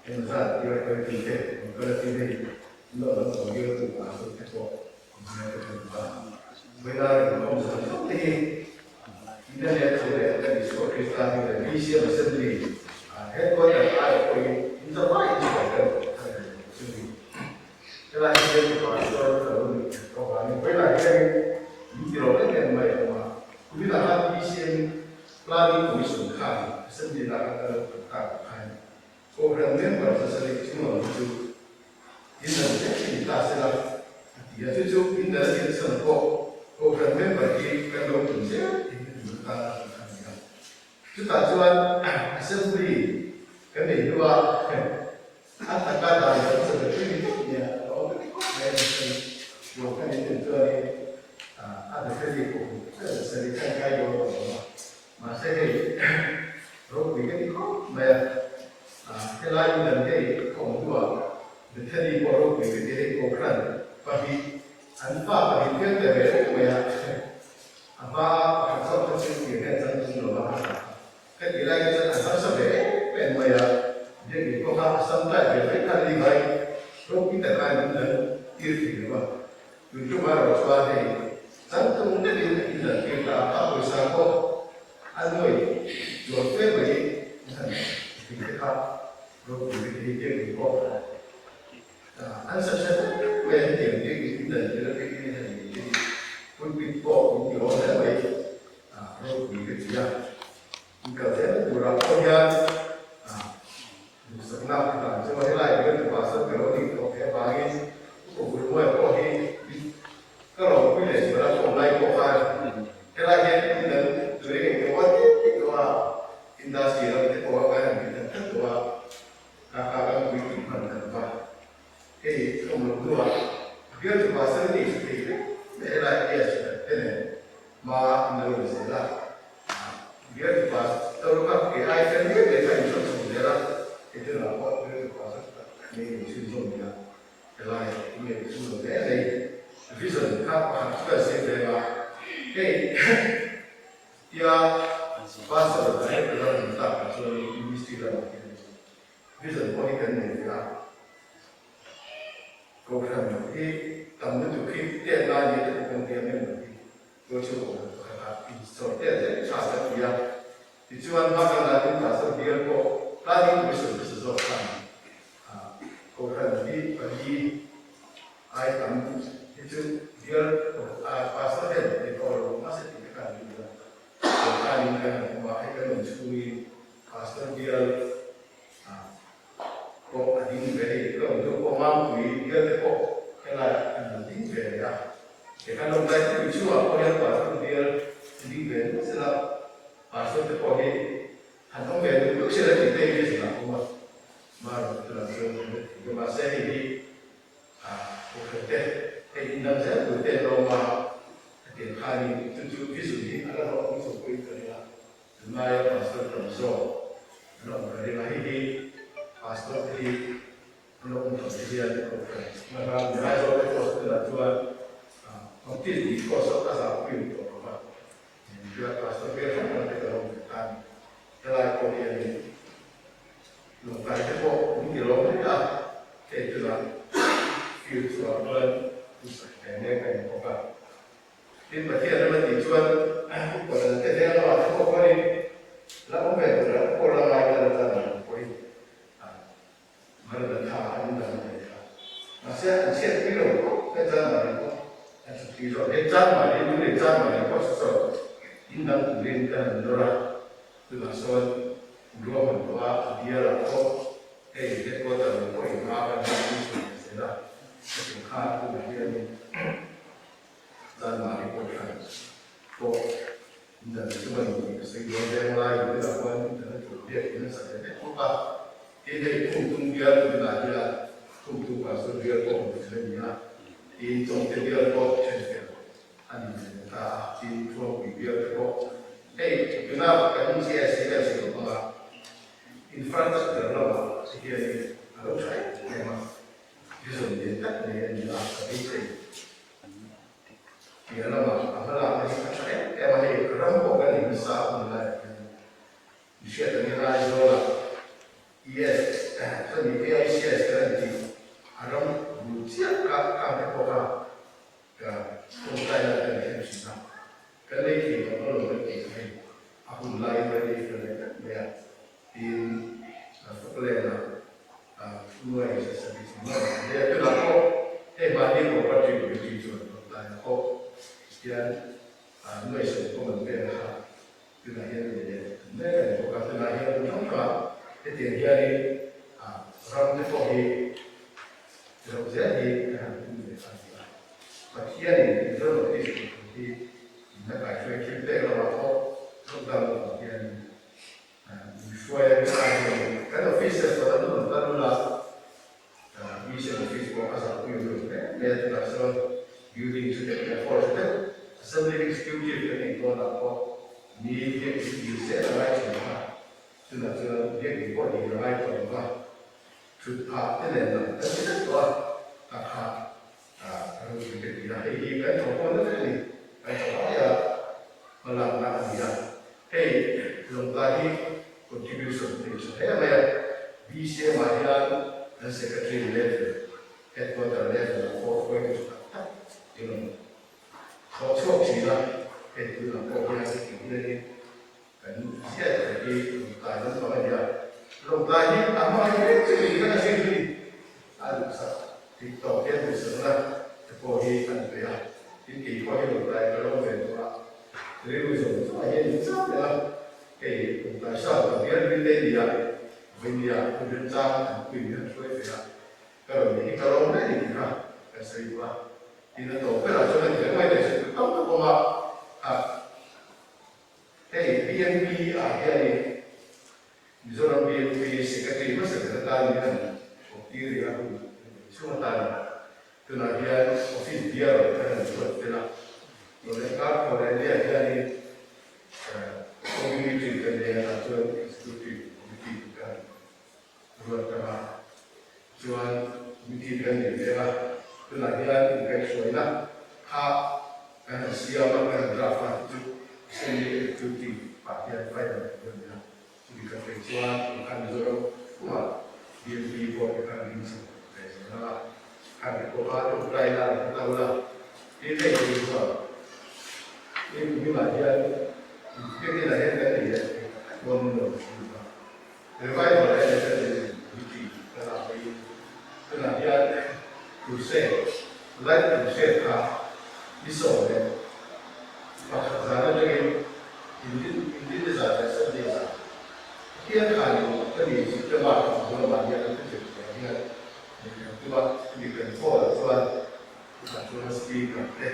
Engzat bial hruaitu te an kal a tin hei lo lam tawh bial tu pastor te pawh an hmel te kan hmu a. Vawiina inkhawm zawng zawng te hi Internet thu leh kan Isua Krista hming leh BCM Assembly Headquarter aiawh pawhin in zavai in chhuah kan thar ve tawh chu ni. Helai hi bial tu pastor ka lo nih tawh avangin vawiinah hianin min ti lo em em mai a awm a. Kuminah khan BCM Planning Commission khan Assembly lak a kal kan tak khan Kohhran member zasarih chung lam hi chu in dan vek hi ni ta se la, a ti a. Chu chu in dan a nih chhan pawh Kohhran member hi kan lo tum zel tih hi tun atan a tih a ni a. Chutah chuan Assembly kan nei hnu a, a taka dan kan chan ta thui ni tawp nia, a awm ta ti khawp mai a ni chuan lo khan in den chuanin a Bethany Kohhran chuan zasarih khan kai dawn tawh lo a. Mahse hei ropui ka ti khawp mai a, helai in dan hei ka awm hnuah Bethany pawh ropui ka ti hei Kohhran pahnih an fa pahnih fial ta ve reng mai a, a hma pakhat zawk kha chu tir hian chang tum lo va hmasa ka tih lai kha chuan an harsa ve em em mai a, biakinn pawh kha a sam tlai ve mai khan a ni ngai ropui taka in dan tir thei lo va. Tun ṭuma erawh chuan hei changtlung deuhin a inlantir ta a, a pawisa pawh a nuai chuang fe mai an han tih te kha ropui te hi biakinn pawh an sa ṭha hle mai a, hetiang biakinn inlantir a biakinn hi han ni te hi pulpit pawh min ti awm hle mai ropui ka ti a, inkal zelna turah pawh hian Duhsakna a dan chu helai bial tu pastor ka lo nih tawh theih avangin Upa Gurumuai pawh hi ka lo pui leh zual a, ka awm lai pawh khan helai hian in dang turin engemaw a tir tir tawh a, industry lam te pawh a kan han tih that that tawh a, ka ka kan pui tih hman kan va. Hei ka awm loh hnuah bial tu pastor i nei chu thei vek mai helai area chu te nen hma in lo rawn zel a. Bial tu pastor kha kei ai fel hle mai kha in chhawn chho zel a, hei te lah pawh bial tu pastor tak nei in chhun zawm nia helai in ngaih chu lo hle mai. Vision kha pakhat chu kan siam ve a, hei tia pastor director lam in tak ah chuan ministry lamah hian vision pawh hi kan nei ve a. Kohhran hi tam lutuk hi tet lai ni te pawh kan tia member hi Chu chu pakhatah insawr tel zel tha ka ti a. Tichuan hma kan la ding ta zawk bial pawh Planning Commission hmasa zawk khan Kohhran hi pali ai tam hi chu bial Pastor ten ni tawh lo mahse tih te khan an duh a. Sorkarin kan han awm a, hei kan awm chhungin Pastor bial pawh a ding ve hei ka awm deuh pawh Mangpui bial te pawh helai an lo ding ve leh a. He kan awm lai pui chungah pawh hian pastor bial a ding ve nual sela, pastor te pawh hi han awm ve duh duh sela tih te hi reason a awm a, marawh chu lah chuan kan la thei deuh mahse hei hi kohhran te hei indang zel tur te an awm a, hetiang khanin chu chu vision hi a la hlawhtling chho pawhin ka ring a. Tunlaia pastor tam zawk an awm ka ring a, hei hi pastor te hi an lo awm tam te hian kohhran hmasa mi Aizawl te pawh tunah chuan Baptist tih pawh saw a zahpui awm tawh lo va, biak pastor biak hrang hrang te ka lo awm ve ta a ni. Helai pawh hianin lawngtlai te pawh min ti lawm hle a, hei tunah field chhuah chuan thusawi ve mek a ni bawk a. Tin, Pathian ram a tih chuan upa dal te veng lamah te pawh khuanin la awm ve tur a, pawh la ngai ta la tan ang pawhin Maranatha an indan ve kha. Mahse, an chhiat pui lo khawp mai Chanmari pawh an chhut pui zawk. Hei Chanmari, Lunglei Chanmari pawh chu saw indang turin kan han nawr a, tunah sawn ruahman tawh a, a bialah pawh hei headquarter lam pawh in hma kan han pui chhuak ta zel a, hetiang khan tunah hianin Chanmari pawh hran pawh internet chu ban tih ka sawi dawn veng lai in te lah khuan internet tur biak in a sa ve vek bawk a, tin hei khumtung bial tunah hian khumtung pastor bial pawh hmu thei a ni a, tin chawngte bial pawh then fel a ni ve leh ta a, tin thuampui bial te pawh hei tuna kan GSCS lo hmang a infrastructure lamah te hianin a lo tha em em a, vision lian tak nei a ni a ka beisei. Piah lamah a hmalakna hi a tha em em a, hei ram pawh kan nei nasa a hun laiah hian mi hriat angin Aizawlah ES chumi A hun laiin ready fel leh vek mai a, tiin Falkland-a nuai sarih nuai a nei a. Tunah pawh hei mahni cooperative committee chuan Lawngtlaiah pawh hian nuai sawmpawm an pek kha tunah hian nei leh mek a ni bawk a. Tunah hian hmun hrang hrangah hetiang hianin ram te pawh hi ro zel hi kan han tum ve a ni a. Pathianin Mizo Baptist Kohhran hi min la kaihruai thin pek lamah pawh lockdown avang hianin min hruai a ni a ni. Kan offices pawh an rawn kal lul a, Mission office pawh a zahpui awm lo hle mai a, tunah chuan building chu deuh leh hall chu deuh, Assembly Executive kan neih dawnah pawh mi biak in dil zel a ngai thin a, tunah chuan biak in pawh dil a ngai tawh lo va, thut phah te nen lam kan ti vek tawh a, a kha a ropui ka ti a, hei hi kan thawh pawh na vek a ni, kan thawh aia hmalakna a ni a, hei Lawngtlai hi contribution nei tha hle mai a, BCM ah hian kan secretary level, headquarter level ah pawh hruaitu tha tak tak in awm thawh chhuak thin a, hei tunah pawh hian hetiang hianin Kan hriat theih hi Lawngtlai lampang a nia. Lawngtlai hi a hmangaih hle chu niin ka hriat hi a duhsak tih tawp hian duhsakna te pawh hi an pe a. Tin, kei pawh hi Lawngtlai ka lawm ve tawh a, rilru zawng zawngah hian in chau leh a. Hei Lawngtlai South a bial rin te nia, vawinia hun remchang an puiin an hruai ve a, ka rawn neih hi ka lawm hle a ni tih kha kan sawi duh a. Tin, a tawp berah chuan a ti reng mai leh sawi tur tam tak awm a, a. Hei BNP ah hianin Mizoram BNP Secretary hmasa ber atan hian awptir rih a hun a nei chhung atan tunah hian Office Bureau kan han chhuat tel a, Lawleh kar Thawhlehliah hianin Committee kan nei a tah chuan Executive Committee chu kan ruat ta a, chuan committee kan nei ve a, tunah hian inkaihhruaina kha kan han siam a, kan han draft a, chu chu Assembly Executive ah hian final tur a ni a, chumi kan peih chuan Khan Mizoram pumah BNP board te khan ding chho ve zel a, khan te pawh kha tawngtai la an hmu la, tin hei hi chuan hei kumimah hian infiamna hian kan nei leh thei tak dawn lo a ni a. Revival and Evangelism Committee ka lak mai tunah hian Crusade, Light Crusade kha ni 11 zan atangin Inrinni zan leh Sunday zan Pathian khanin ka ni September thla chung lamah hian an thuchhe chhuah hian min kan tum a, chumi kan call chuan chutah chuan speaker te,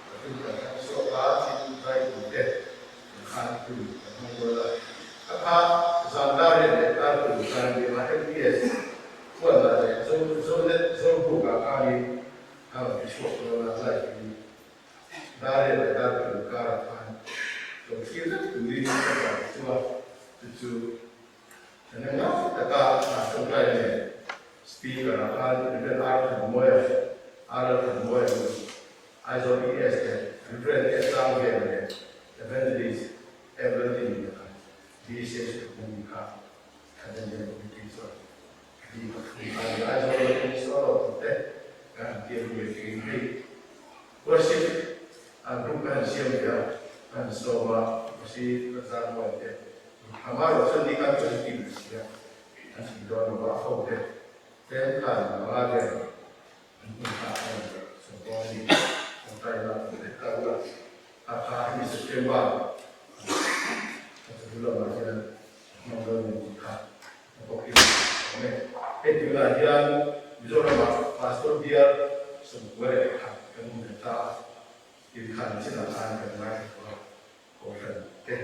pathum kan thlang chhuak a, thil zaitu te Khan hun kan hmang dawn a, ka kha zan dar riat leh dar tur khan lehkha LPS huanah leh Zo Zonet Zawlbuk ah khanin a rawn ti chhuak dawn a, live in dar riat leh dar tur karah khan lo thlir vek turin ka zan chu a, chu chu thahnem ngai taka tawngtai nen Speaker ah khan Rev R Thanmawia, RL Thanmawia chu Aizawl ES te Rev S Sangvela leh Evangelist Evelyn laka BCS Thuhmung kha Thahnem Committee chuan di pathum a ni. Aizawl lamin solo tur te kan han tir lui tiin hei worship an group kan han siam ve a, kan han sawm a, Masi Zangmuan te Amaherawh chuan ni khan positive a si a, an thih dawn lo a, ho te tlem khan panga vel an hun kha a rawn leh chho dawn a ni. Tawngtai lak tur leh ta ula, a kha hemi September a chawhnu lamah hian a hmang dawn a ni tih kha a bawk in a awm e. Hei tunah hian Mizoramah Pastor bial 91 kan awm leh ta a, inkhan chinah khan kan ngaithla tawh a. Kohhran te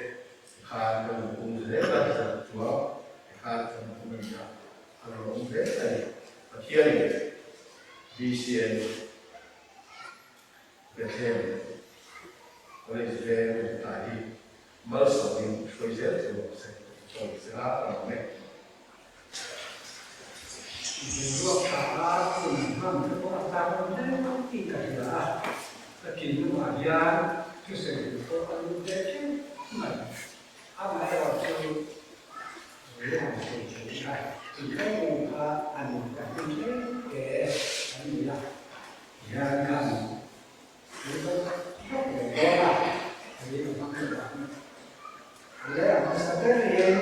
khan ka lo pung zel a, zan chuang te khan ka lo pung a ni a, a lo awm hle a ni. Pathianin BCM Bethlehem College veng an ta hi malsawmin hruai zel chu rawh se tih pawh zela ka lawm e. Boruak tha a hun hman te pawh a tlak awm hle tih ka hria a, ka thinlungah hian thusawi tur pawh a lut ve teuh. berin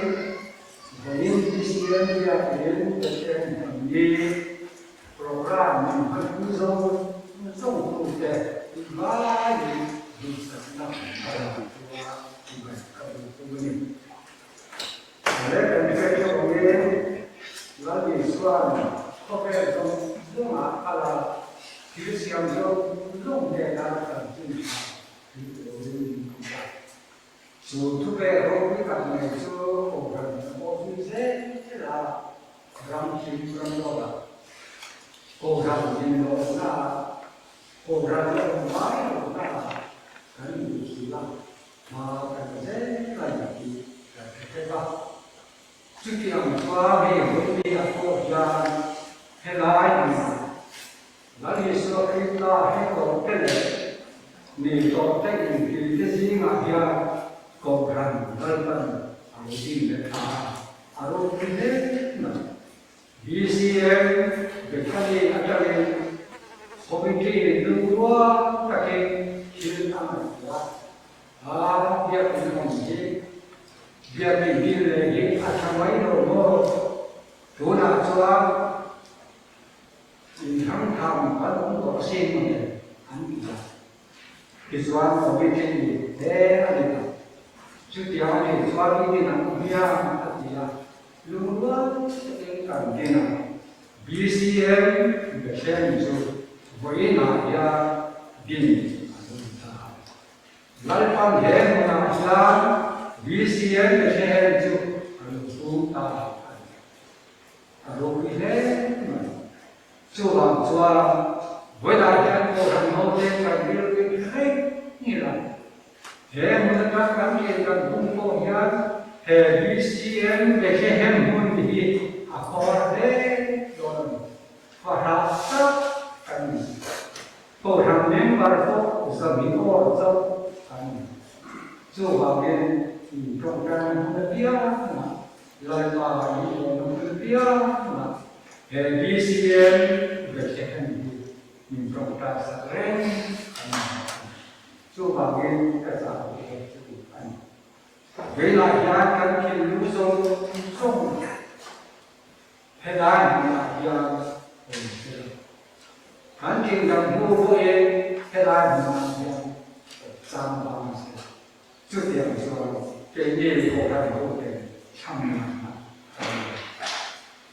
vawiin BCM biakin Pathian hman ni program min hmanpui zawng zawngtute vaiin duhsakna a rah chua ngaih ka duh thung a ni. Leh kan hriat theuh angin Lal Isua'n khawvel zawng zawngah a kal a, thil siam zawng zawng hnena chanchin tha thil turin min ti a. Chu thupek ropui tak mai chu Kohhran a pawh zui zel zel a, ram thim ram lawkah Kohhran inlawhnaah Kohhran la awm ngai lohnaah kan inhrilh a. Hma kan la zel a ni tih kan hre hrep a. Chutiang chuan hei Hawlmi a pawh hian helai hmunah Lal Isua Krista he tawh te leh mi tawh te inti te zingah hian Kohhran Lalpan a lo din leh ta a, a ropui hle mai. BCM Bethany atangin Committee lungrual takin thil a ngaihtuah a, a biakinn awm hi biakinn din leh hi a tha mai lo maw? Tunah chuan inthangtham kan awm tawh sin mawle an ti a. Tichuan Committee he a ni ta. Chutiang a nih chuan i din ang hian a ti a. Lungrual takin kan din a, BCM Bethlehem chu vawiinah hian din a lo ni ta a. Lalpan he hmunah hian BCM Bethlehem chu a lo tum ta a ni. A ropui hle mai. Chuvang chuan vawiinah hian Kohhran hote kan rilru reng ngil a. He hmun atang kan len kan hung pawh hian he BCM Bethlehem hmun hi a khawr hle dawn a ni. Fahrah tak kan ni. Kohhran member pawh 200 awr chauh kan ni. Chuvangin in tawngtaina hmun apiangah Lalpa i lawmna hmun apiangah he BCM Bethlehem hi min tawngtai sak reng a ni. Chuvangin ka zah duh lo chu a ni. Veilah hian kan thinlung zawng zawng helai hmunah hian awm se la. Kan thinlung hnu pawhin helai hmunah hian awm chang vang se la. Chutiang chuan keini Kohhran hoten thlamnganna kan nei.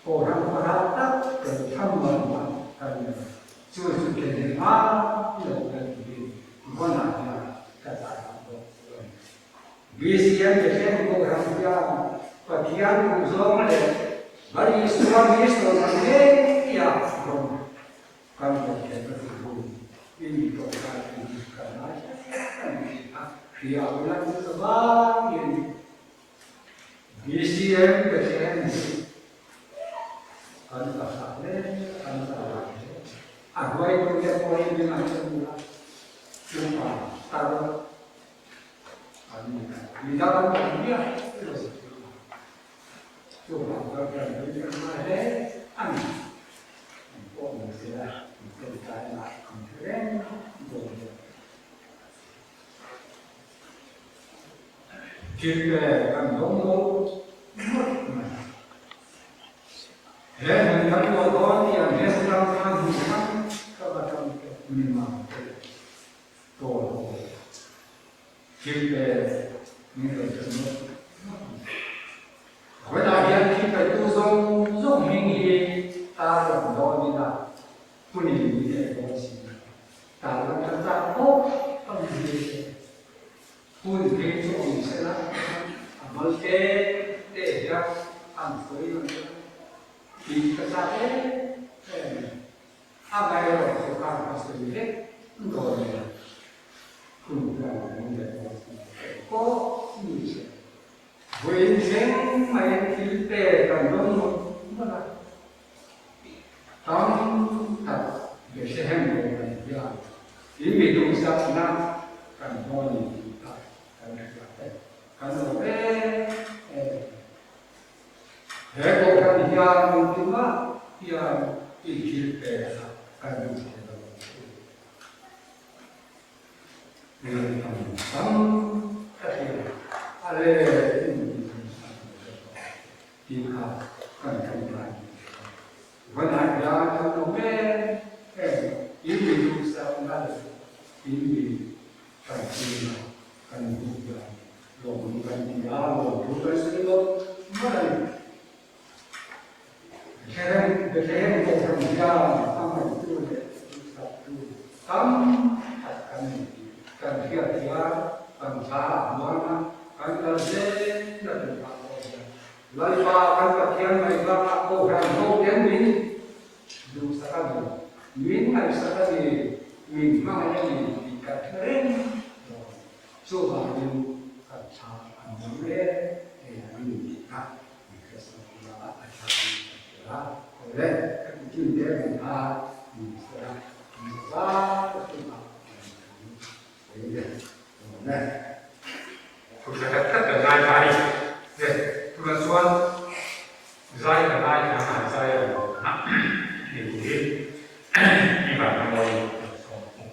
Kohhran kawrah tak kan thlamnganna kan nei. Chu chu keini ngai lo kan ti hi vawnah hian ka zai ang bawk chu a ni. BCM Bethlehem Kohhran hian Pathian duhzawng leh Lal Isua Kristo ang ngeia rawn kan rawn theih ka duh ru i mi tawh lai tih hi ka ngai hle a ni a, hria ula chu zavangin BCM Bethlehem hi kan pasah hle, kan zah hle. A hruaitute pawhin min an hre ula, chupa tar an ni a, mi dang an awm miah lo. Chuvang chuan kan rin kan hma hle a ni. An pawh ni sela, an tawngtaina an hre reng dawn bawk. Thil pe kan dawng lo ngawt mai. He hmun kan luah dawn tih an hre hrang khan hmu hrang ka va tang te mi mang te tawl ho. Thil pe min rawn hre ngawt ngawt mai. Vawiinah hian thil petu zawng zawng hming hi tar lang dawn ila hun in min en dawn si a, tar lang kan chak khawp ka mi hi se. Hun phei chu awm sela a mal te te hian an sawi ang chu tih ka chak em em mai. Amaherawh chu kar ka sawi vek dawn nia. Hun hian min en dawn si pawh ni se. Vawiin thleng mai thil pe kan rawn mawlh mawlh a, tam tak Bethlehem Kohhran hian in mi duhsakna kan hmaw ni tih kha kan hria e, kan lo em em. He Kohhran hian engtimah hian in thil pe kha kan duh thei lo ang chu. Tam ka hria a le in ti. kan ti a, lawmthu kan sawi mawlh mawlh a ni. Bethlehem Bethlehem Kohhran hian a ngaihtu leh duhsaktu tam tak kan ni tih kan hriat hian kan thla a hmuang a, kan kal zel a duhah pawh hian Lalpa kan Pathian ngaihbak ah Kohhran ho ten min duhsak a ni, min ngaihsak a ni, min hmangaih a ni tih kan hre reng dawn. Chuvangin kan thla a hmuang em em a ni tih kha min hriatsak ula a tha in kan hria a. Awle, ka ti chin te ang kha min hria a, min zat a chungah kan sawi ve dawn e. Thu tha tak tak kan ngaithla a ni. Le, tunah chuan zai ka ngaithla a, zai a rawn awm a, hei hi i van a mawi kan sawm ang.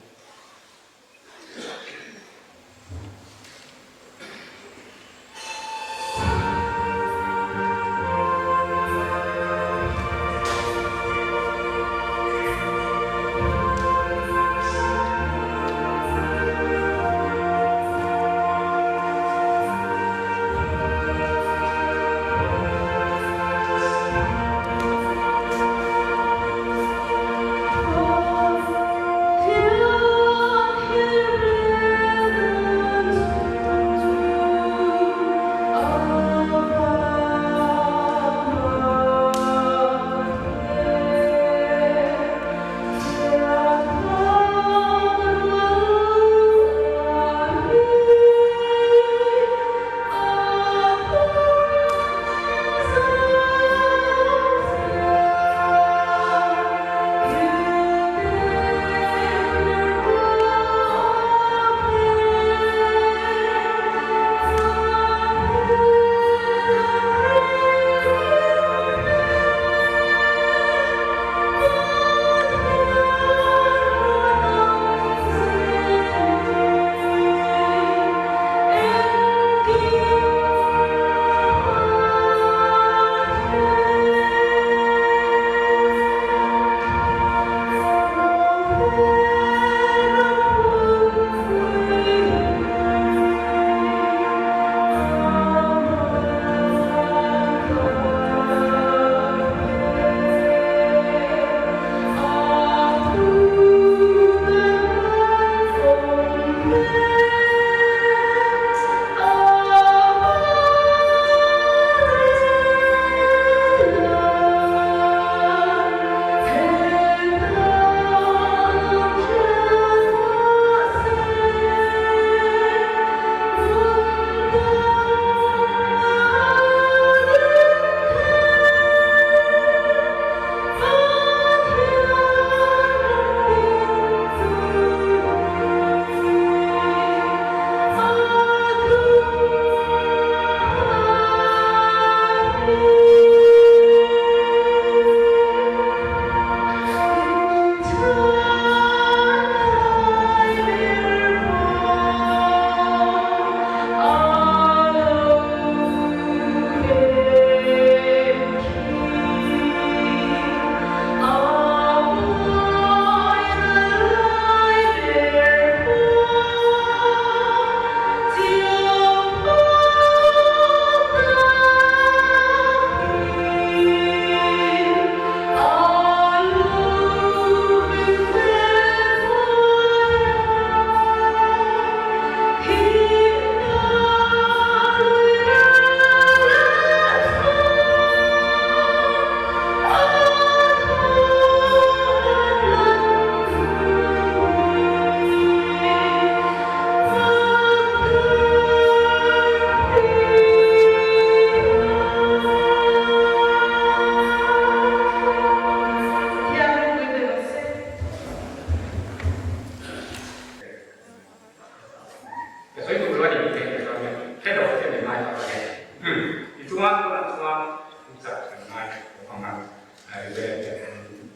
Ka sawi duh lo a ni tih theih chuan hian hre lo che min ngai tak a ni. I chunga tunah chuan thu chak kan ngai bawk ang a,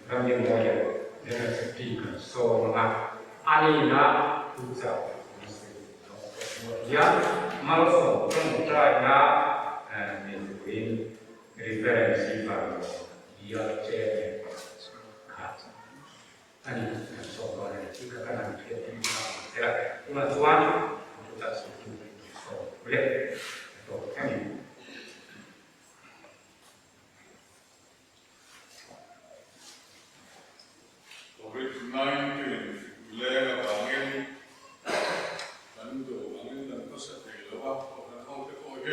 Ramdinmawia General Secretary kan sawm ang a, a nihna thu chak kan sawi duh lo tawh hnuah hian malsawm tawngtaina nei turin Reference hi van bial chairman kha A ni, kan sawm dawn a ni tih kha kan han hriat tir kha ang che a, tunah chuan an thu chah sawi tu kan sawm le.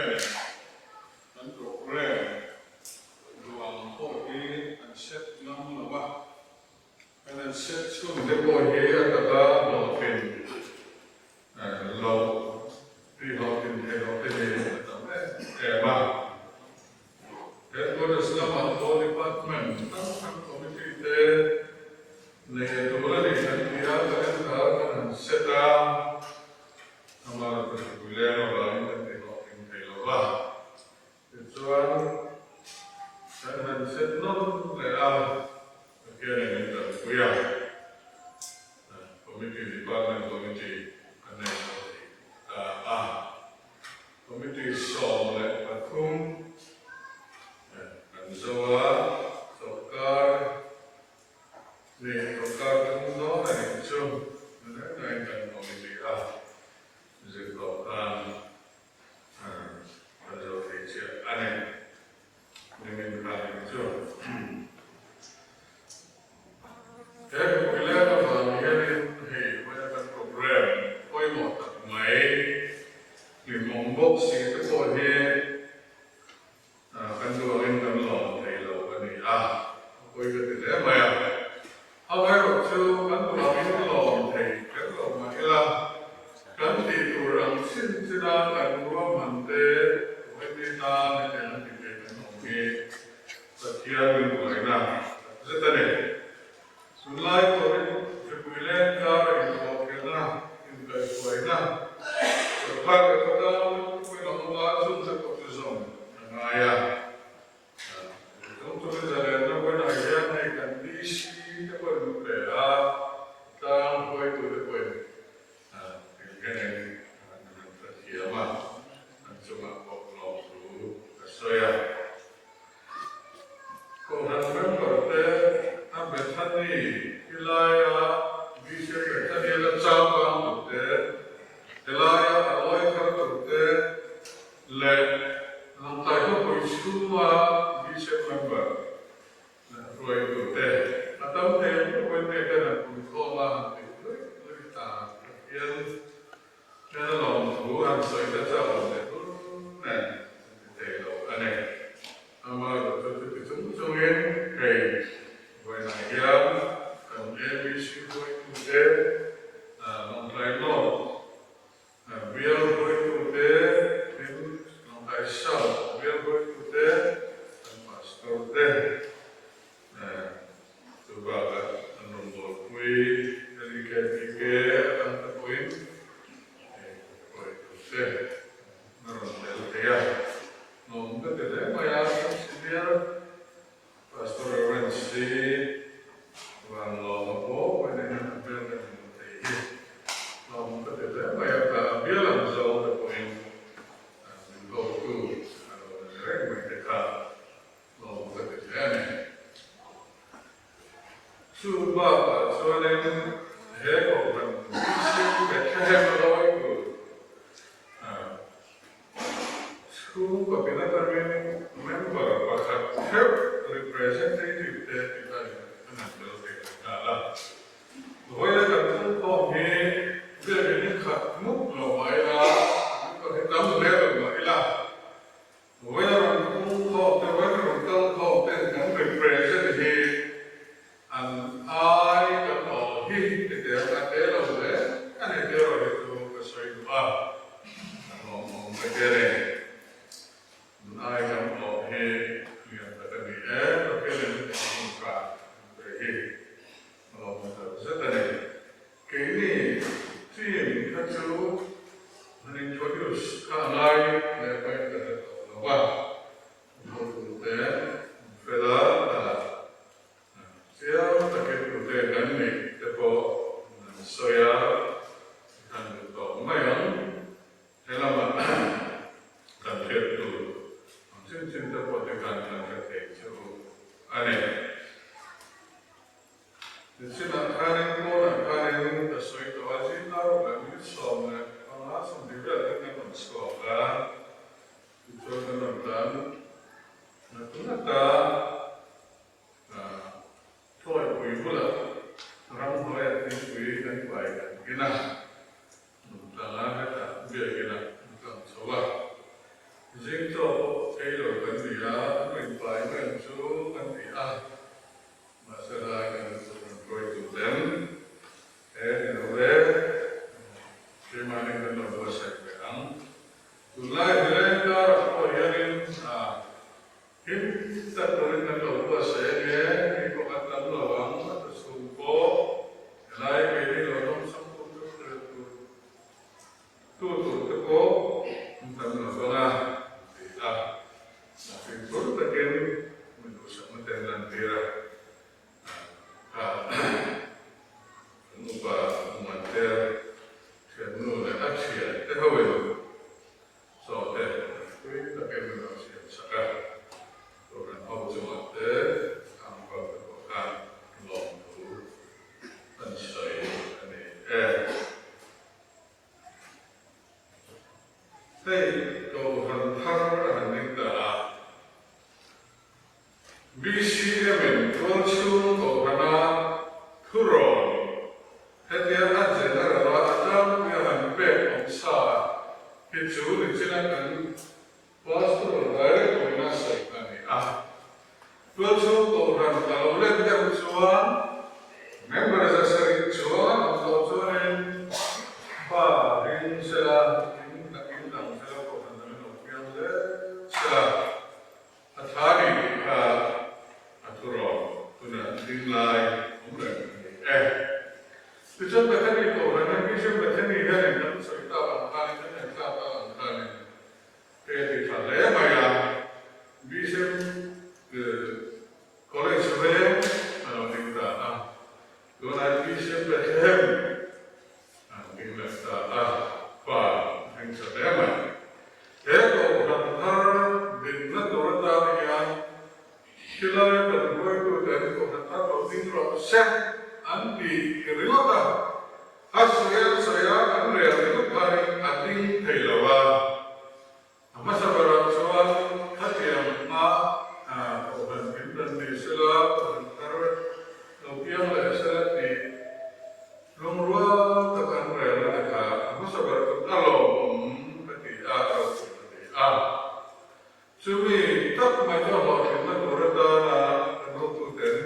nen kan programme duang pawh hi an set ngam lo a, kan an set chhun te pawh hi a taka hlawhtlin loh tih hlawhtlin theih loh te hi a tam em em a. Headquarters lamah pawh department hrang hrang committee te nei a tur a ni kan ti a, calendar kan han set a, amah erawh chu leng avangin kan ti hlawhtling thei lo va, tichuan kan han set nawn leh a, Pathianin min tanpui a, committee department committee kan nei zo thei ta a. Committee 13 kan zo a, sawrkar leh sawrkar thum dawn a nih chu reng rengin kan committee a zir tawh khan kan zo thei chiah a ni. Nimin khan nih chu. He khawpui leng avang hianin hei vawiin kan program pawimawh tak mai hlimawm bawk si te pawh hi kan duangin kan lawm thei lo a ni a, a pawi ka ti hle mai a. Amaherawh chu kan duangin lawm thei kher lo mah ila, kan tih tur ang chin china kan ruahman te vawiin ni tan hetiang a ti thei kan awm hi Pathian min buaina tak zet a ni. Tunlai pawhin mipui leng kara inkhawhkhelhna, inkaihhruaina, sorkar leh khawtlang pawhin a awm a, chung te pawh chu zawm a ngai a. Chung chungin zalenna vawiinah hian hei kan DC te pawhin min pe a, khawtlang hruaitute pawhin engkengin an han hrethiam a, an chungah pawh lawmthu ka sawi a. Kohhran member te a Bethany tilaia Bishop Bethany la chau bang tur te, helaia a lawi thar tur te leh Lawngtlai khawpui chhunga Bishop member la hruai tur te a tam thei ang ber pawhin hei hian an pun khawm a han tih luih luih ta Pathian Hmel lawmthu han sawi ta chak lo leh hlur nen an ti thei lo a ni. Amaherawh chu chuti chung chungin hei vawiinah hian kan ABC hruaitute, Lawngtlai North bial hruaitute, tin Lawngtlai South bial hruaitute, kan Pastor te, Chu bakah an rawn bawlpui LEKPK atang te pawhin hruai tur te an rawn tel thei a. Nuam ka ti hle mai a, kan senior Pastor Reverend si Vanlawma pawh pawhin eng an hmel kan hmu thei hi nuam ka ti hle mai a, ka bial ang zawng te pawhin min hotu a lo ni reng mai te kha. Lawm ka ti hle a ni. Chu bakah chuanin he kohhran mihring Bethlehem a lawi tur chhungkaw tin atangin member pakhat theuh representative te tih khan an han tel thei leh nghal a. Vawiin kan thungkhawm hi biakin hi khat mup lo mah ila, member hi tam hle lo mah ila, Vawiin a rawn pung khawm te, vawiin a rawn kal khawm ten kan represent hi an ai kan aw hi hetiang a te lo hle a ni tih erawh hi chu ka sawi duh a, a hlawmawm ka ti a ni. An ai kan aw hi lian tak a ni e, Pathianin hetiang hun tha an pe hi a hlawmawm tak zet a ni. Keini team kha chu han introduce kha a ngai leh pawhin ka hre tawh lo a, hotute an fel a, chiang takin tute kan nih te pawh an sawi a, kan duh tawh mai ang. He lamah kan hriat tur ang chin chin te pawh te khan kan hre thei chu a ni. Nichinah khanin pawnah khanin ka sawi tawh a, zingkar rawh leh minute 15 70 vel khan kan rawn chhuak a, tichuan kan rawn tlan. Zing chaw pawh ei lo kan ni a, an rawn pai mai ang chu kan ti a, mahse lai kan rawn hruai tur lem he ni lo ve, keimahni kan lo buatsaih ve ang. Tunlai Helen karah pawh hianin him tak turin kan lo buatsaih a nia, mi pawh kan tam lo ang, a ta chhung pawh helai keini lo dawngsawng tum chu hrilh tur Tu tur te pawh an tam lo vang a, ti a, mihring tur takin mi duhsakna te an lantir a, kha kan upa Muantea thiannu leh a thian te hoin chaw te tui takin an lo siam sak a, Kohhran ho chungah te ang rual te pawh khan lawmthu an sawi a ni e. Hei Kohhran thar a han ding ta a, BCM in tualchhung Kohhrana thurawn hetia a general a a tlangpui a han pek awm sa hi chu nichina kan Pastoral Director in a sawi a ni a. Tualchhung Kohhran a lo let deuh chuan member zasarih chuan awm tawh chuanin pa ring sela, in in dang sela Kohhran dang in lo piang zel sela a tha ni tih kha a thurawn tunah ding lai awm reng a ni e. Tichuan Bethany Kohhran hian Bishop Bethany hianin kan sawi tak ang khanin kan ngaihthlak tak ang khanin He ti tha hle mai a, Bishop College veng a lo ding ta a, tunah Bishop Bethlehem an ding leh ta a, pa a hming tha hle mai. He kohhran thar dinna tur atan hian khilai kan hruaitute an kohhran thar lo ding rawh se an ti ringawt a, A sawi an sawi a, an rel ringawt khanin a ding thei lo a. A hmasa berah chuan khatiang hma kohhran in dan ni sela, kohhran thar lo piang leh sela tih lungrual taka an rel a ni kha. A hmasa berah chuan a lawmawm ka ti a, a ropui ka ti a. Chumi tak mai chu a hlawhtlinna tur atana kan hotuten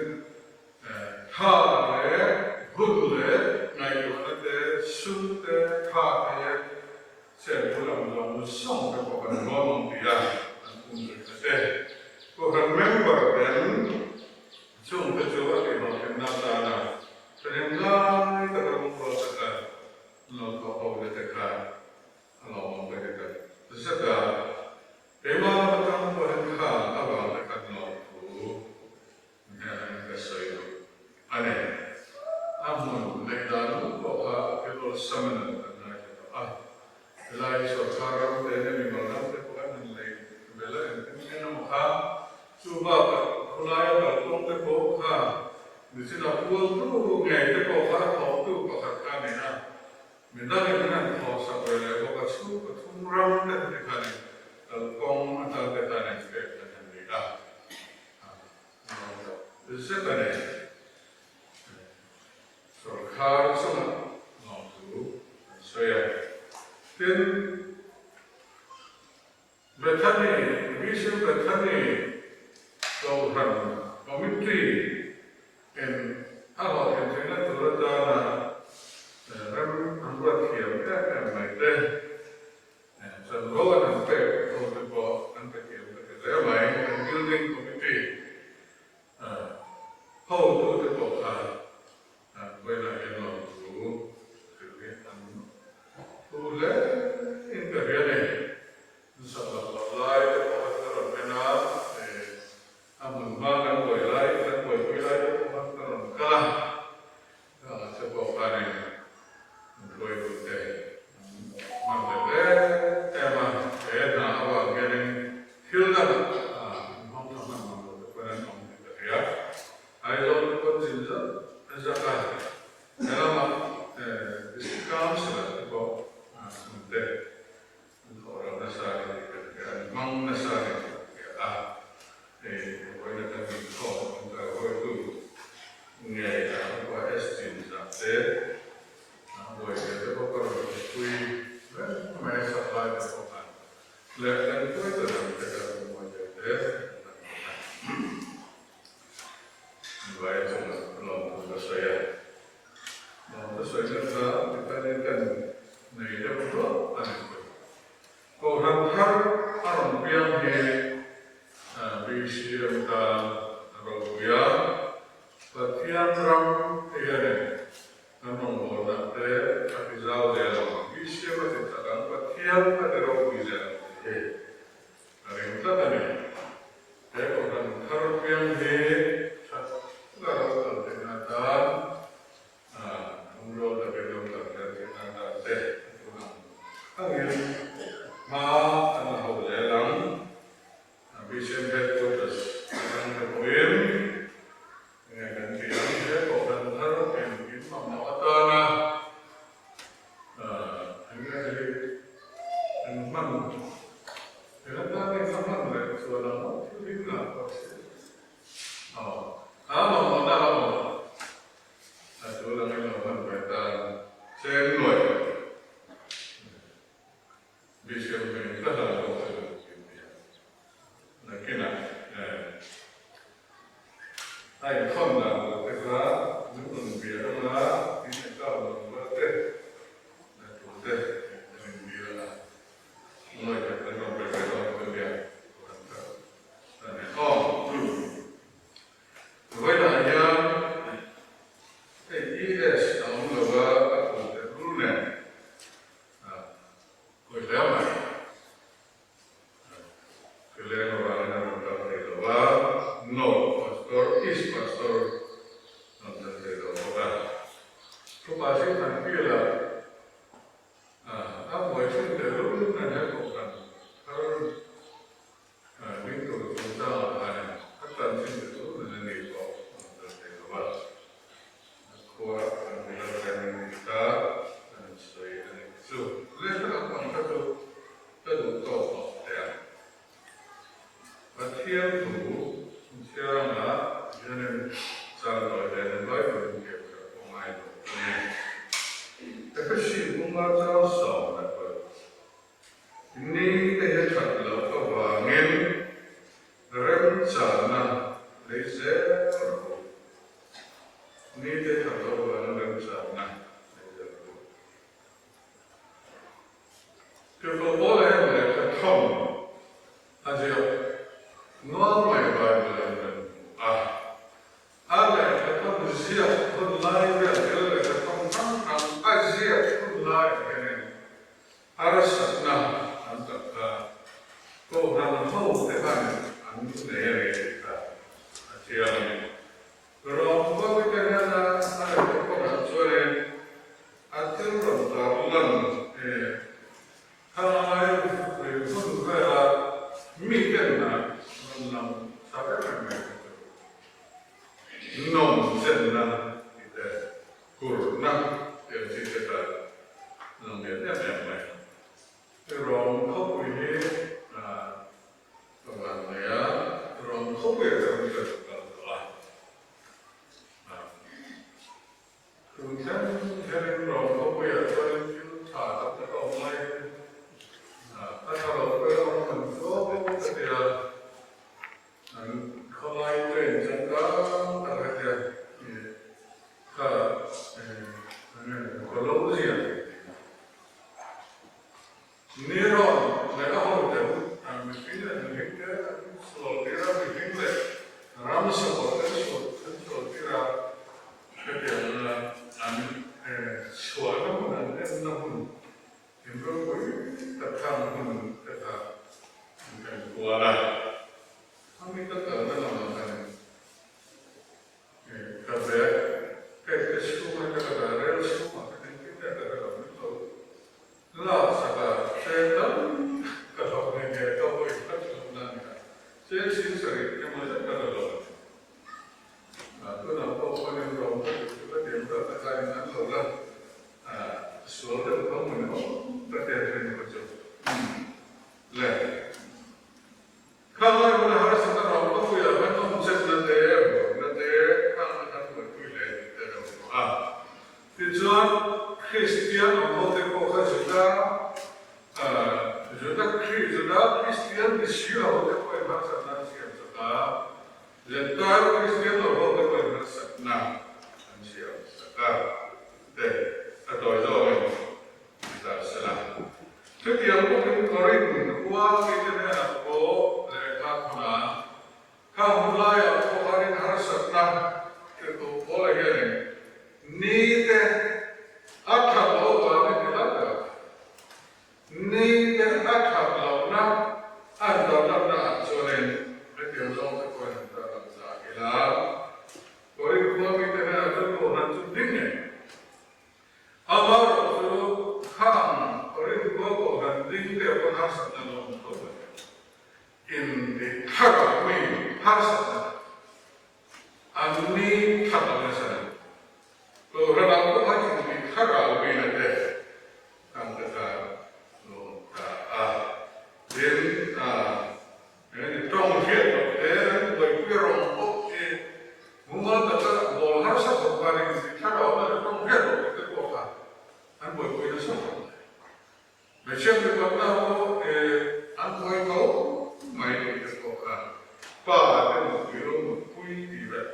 Tha leh hun leh ngaihtuahna te, sum te, tha te, chen bul ang zawng zawng te pawh kan lawm ang tih a kan um zui ta te. Kohhran member ten chung te chu a tihhlawhtlinna atana thahnem lai taka lungrual taka lo thawh ho na te kha a lawmawm ka ti tak zet a. Keimah lam atang pawh hian khang avang te khan lawmthu Hian ka sawi duh a ni. A hmun neih dan ngawt pawh kha thil awlsam a ni lo kan ngaithla tawh a. Helai sawrkar ram te leh mimal ram te pawh an han lei belh a engtin nge emaw kha chu bakah khawlaia kalkawng te pawh kha nichin a pualtu ngei te pawh kha a thawktu pakhat kha a ni a. Midangin an han thawhsak ve leh bawk a, chhung pathum ram te ti khanin kalkawng atan te khan an pek kan han ni a. Zet a ni. Sawrkar chungah lawmthu an sawi a. Tin, Bethany, Vision Bethany Kohhran Committee in a hlawhtlin theihna tur atana rem an ruat thiam em em mai te. Chanvo an han pek ho te pawh an pe thiam ka ti hle mai. Kan building committee hotu te pawh kha vawiinah hian lawmthu hrilh hi an thu hle in ka hria ni. An sak loh loh lai te pawh kha ka rawn en a, a hmun hma kan buai lai, kan buaipui lai te pawh khan ka rawn kal a. Te pawh khanin an hruaitute an hman leh em em a, he hna avang hianin thil dang an hmang tha hman mang lo te pawhin an awm tih ka hria. Aizawl te pawh an zin zak zak a, he lama District Council-ah te pawh chhungte An thawh rau nasa a ni tih kan hria, an hmang nasa a ni tih kan hria a, hei vawiina kan inkhawm an kaihhawitu ngei a upa Estin zah te, a buaipui te pawh ka rawn hmupui reng mai a supply te pawh khan leh kan hruaitu dang. BCM tan a ropui a, Pathian ram te hianin kan rawngbawlna te a ti zau zel ang. BCM a ti chak ang, Pathian a ti ropui zel ang tih hi ka ring tlat a ni. He kohhran thar piang hi tha taka lo kal theihna atan Thungrua takin lo kal zel theihna atan te a tun ang angin hma an la ho zel ang. BCM Headquarters atang te pawhin enge kan tih ang he kohhran thar engkim mamawh atana enge hi an hman eng atan nge ka hman leh chuan ang aw thil him lah pawh si aw a mamawhna a awm a tul angin lo hman ve tan cheng nuai. Bishop hming ka hlan bawk a lo ti nia. Nakinah a inkhawm dan tur te kha min rawn bia anga in account number te na tur te kan inbia a, ngawi tak kan rawn pe ve dawn chu nia kan ta a ni. Aw. Vawiinah hian hei ES a awm lo va a phul teh lul nen. Kawi hle mai. Thileng avangin a rawn kal thei lo va, North Pastor, East Pastor rawn kal thei lo bawk a. Thupa sin han feel a, a buai thin tehlul nen he kohhran thar Ding tur chungchangah khan a tan thin te chu nun a ni pawh a rawn tel thei lo a, a khua kan hmu lo reng a ni ta an sawi a nih chu. Lehkha lampang kha chu ka duh tawk tawh teh ang. Pathian thu chhiar anga hianin chang tawi hle nen Bible in keu kher pawh ngai lo a ni. Ephesi bunga chang 14. Ni te hi that loh avangin remchana lei zel rawh u. Ni te that loh avangin remchana lei zel rawh u. Tirhkoh Paula hian lehkha thawm a ziak nual mai Bible ah hian kan hmu a. A lehkha thawm ziak hun lai vel thil lehkha thawm hrang hrang a ziak hun laiah hianin Harsatna an tak kha Kohhran ho te khan an nei a ni tih kha a chiang a ni. Rawngbawi te hian a lehkha kawngah chuanin a thil rawn tar lan e khangai ri hun vela miten a rawn lang tha em em mai kha chu nawmchenna tih te Kurna tih ang chi te kha lang lian em em mai. Rawng khawpui hi ka van nei a, rawng khawpui ah chuan ka kal tawh a. Tun thleng hianin rawng khawpui ah chuanin thil tha tak tak a awm lai hi a tha lo pawh a awm ang chu ka ti a. An khawlai train changkang tak hetia kha khaw lo zia Neron leh a hoten mihring leh mihring te an sual tir a, mihring leh ramsa pawh te an sual tir a, hetiang an chhuahna hmun an enna hmun In ropui tak khang hun te kha an kan kual a, a mi ka kalna lamah khan ka bag pek te chhunga ka la dah rel chhungah khan engtin nge ka hre lo min lo lak sak a, chen tam ka hlauh nghe nghe ka vawi khat hlauhna a ni a, chen singsarih emaw zet ka la lo a ni. Tunah pawh khawn in rawng ka duh chu ka tiam vel tak a in an lo la sual deuh tho mawni aw ka tia thin kha chu le khang lai huna harsatna rawng ka puiah khan awm chetna te buaina te khang kha kan buaipui leh tih te reuh tawh a tichuan Kristian awm ho te pawh kha Juda Juda Juda Kristian ni si lo ho te pawhin harsatna an siam chak a. Zentail Kristian lo ho te pawhin harsatna an siam sak a, te a tawi zawngin ti ta se la. Chutiang bawkin Korinth khua mite hnenah pawh lehkha thawn a, kha. thlarau mi harsatna an ni that lo nasa ni. Kohhranah pawh a inti thlarau mi na te kan ta khan lo awm ta a. Tin, eng tawng hriat loh te an buaipui rawng pawh hi mumal taka bawl harsa khawp khan inti thlarau na leh tawng hriat loh te pawh kha an buaipui nasa khawp mai. Hmeichhia mipatna pawh an buai tho mai tih te pawh kha pa te nupui lo nupui tih vek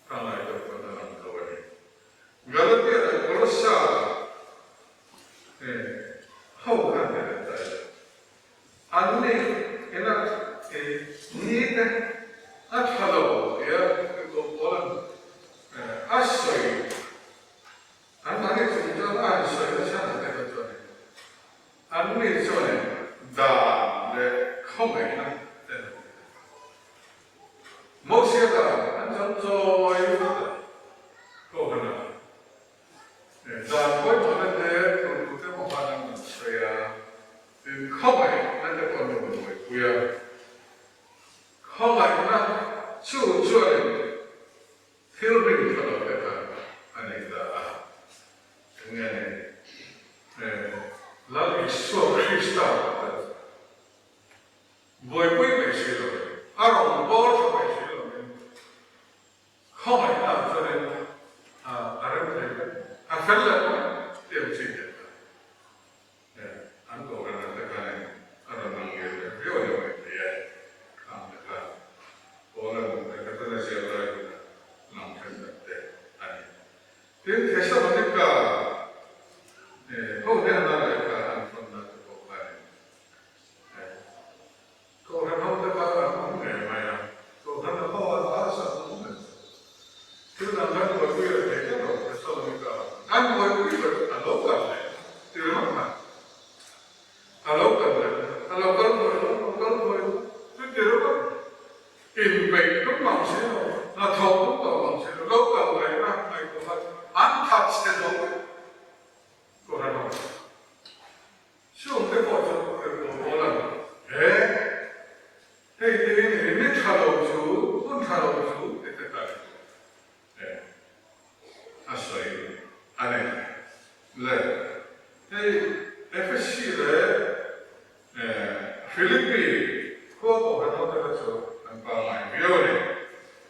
ka ngaihtuah chuan a lang tho a ni. Galatia leh Kolossa ho khan hei an dai lo. An ni ina ni te a tha lo tia Paul-a'n a sawi. An mahni chung chuan a han sawi na chhan ang erawh chuan in an ni chuan in dan leh khawngaihna te an ti ta. Mosia dan an chang chawi vak a, Kohhran ah dan pawimawhna te tur te pawh khan an rawn sawi a, tin khawngaihna te pawh an rawn buaipui a, khawngaihna chu chuan in Thil rin tha lo te kha a nei ta a, eng nge ni? Lal Isua Krista kha buaipui mai si lovin, a rawngbâwl tha mai si lovin, khawngaihna chuanin a rem thei vek, a fel leh mai tih ang chi te kha. An kohhran ah te khanin a rawn lang ngei leh viau a ni mai thei e, khang te kha Poland lehkhatana ziak lai huna lang thenkhat te a ni. Tin, Thessalonica ho hnena lehkha an thawnna te pawh khanin Kohhran ho te kha an awm ngei mai a, Kohhran ho an harsat awm reng chu. Thil dang kan buaipui leh thei tlat lo, Thessalonica kan buaipui ber a lo kal leh ti ringawt khan a lo kal leh a lo kal buai lo, lo kal buai lo chu ti ringawt inpeih tum mang si lo, hnathawk tum tawh mang si lo, lo kal leh na ngaihtuah khan an that chhe zo vek Kohhran ho. Chung te pawh chu tirhkoh pawl a ni. He hei te hi ni ni tha lo chu, hun tha lo chu ti te tak e a sawi a ni. Le hei Ephesi leh Philippi khua kohhran ho te kha chu an pangngai viau a ni.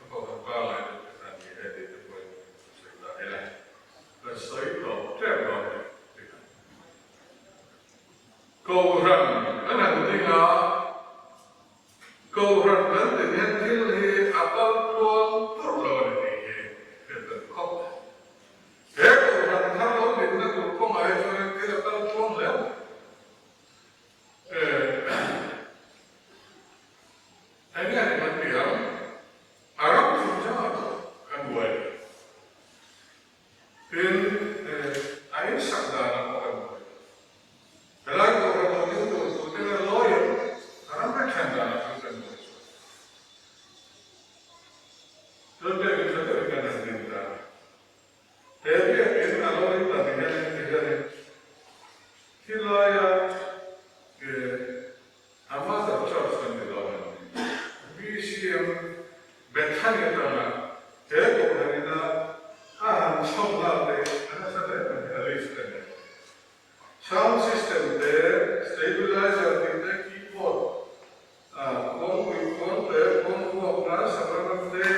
A kohhran pangngai deuh te kha an ni e tih te pawhin sawi ta ila. Ka sawi tawh tep lo a ni tikah. Kohhran kan han ding a, Kohhran kan din hian thil hi a kal tluang turh lo a ni tih hi hriat kan khawp mai. He Kohhran thar lo dinna tur kawngah hi chuanin thil a kal tluang hle mai. Eng nge ni kan tih ang? A ram chungchangah pawh kan buai. Tin, a insak danah pawh kan buai. Helai Kohhran lo ding tur tute leh lawyer a ram ri then danah khan kan buai chuan. Chuan biakin tha deuhin kan han din ta. He biakin a lo in dan hian heti hianin thilaia ke a Mother Church kan ti dawn a ni. BCM Bethany atanga he Kohhran ina a han chhawm lak te hi a nasa hle mai a list a ni. Sound system te, stabilizer tih te, keyboard, kawngpui khawn te, kawngkuakna, sacrament te,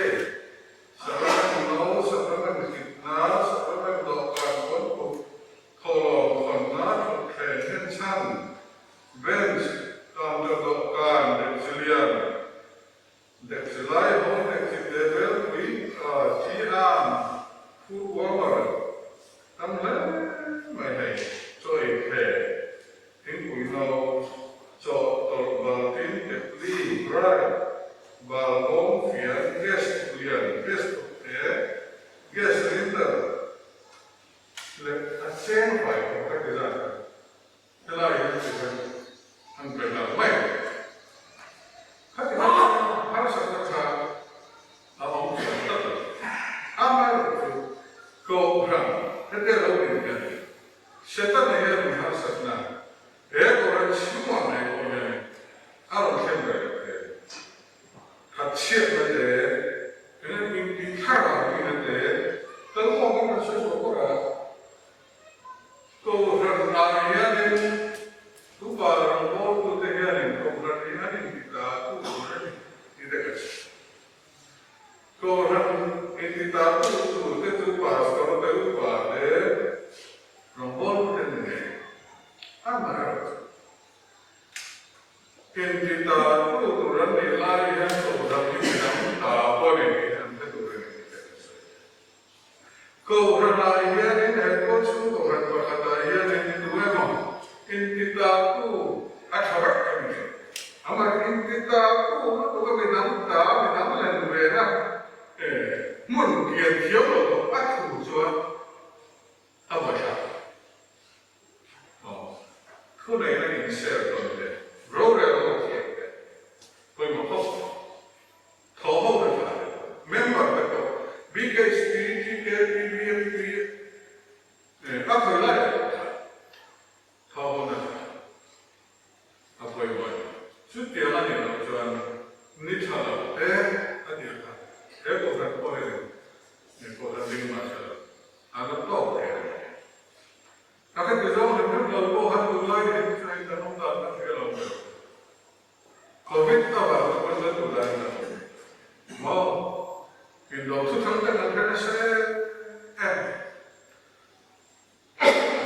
sacrament no, sacrament hlitna, sacrament dawhkan kawngkut, thawhlawm khawnna, thutthleng nghenchhan, bench, counter dawhkan, dekchi lian, dekchi lai ho, dekchi te vel. ta tu tur an nih lai hian Kohhran hi midang ta pawh a ni tih an hre tur a ni tih te kan sawi. Kohhranah hianin he tualchhung Kohhran pakhatah hianin tu emaw intitatu a tha vek a ni thin. Amah intitatu lutuk a midang ta midang len vena hmun kian thiam lo tawh a thu chuan a buaithlak. Aw, thuneihna inser tawn te, rorel ho thiam te, pawimawh khawp mai. Thaw ho na tha te, member te pawh BKSP, TKP, BMP a khawi lai ah pawh khan thaw ho na tha a pawimawh a ni. Chutiang a nih loh chuan ni tha lo te a tia kha he kohhran pawh hian kohhran ding mahse lo a la tawk thei a ni. Ka heti zawng hrim hrim lo pawh han duh lai hi chu hei kan awm dan kan hria lo ber. Covid avang te pawn kan duh lai kan awm maw? Indo thu thang te kan hre nasa em em.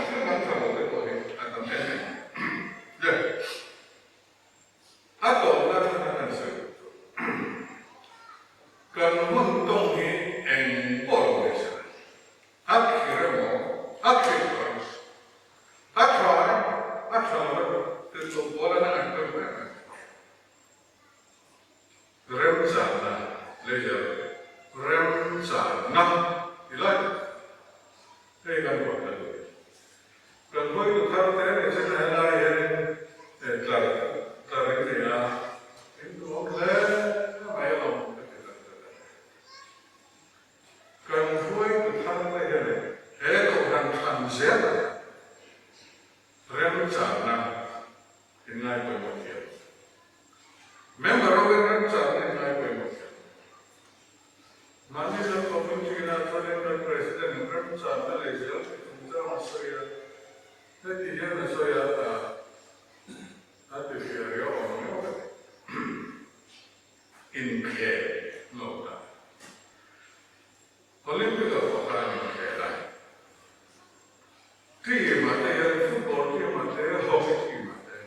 Thil dang tha lo te pawh hi a tam em em. Le. A tawpna thana kan sawi duh chu kan hun tawng hi eng pawh lo ni se a khir emaw a khir lo emaw a tha emaw a tha lo emaw tih pawl an ngaih pawimawh em em. Remchanna layer Remchanna ti lai tak hei kan ruah ta duh. Kan hawitu thar te ni chen a helai hianin tlar tlar in nei a, in duhawm hle mai alawm ka ti tak zet a. Kan hruaitu thar te hianin he kohhran thlan zel a remchanna in ngai pawimawh thiam. Member ho in remchanna in ngai pawimawh thiam. Mahni lam committee na chuanin kan President in remchanna leh zel tih chungchang a sawi a, heti hian a sawi a, a ti hria riau ang riau ka ti. Inkhel note ah Olympic ah pawh khan inkhel a. Team ah te hian football team ah te, hockey team ah te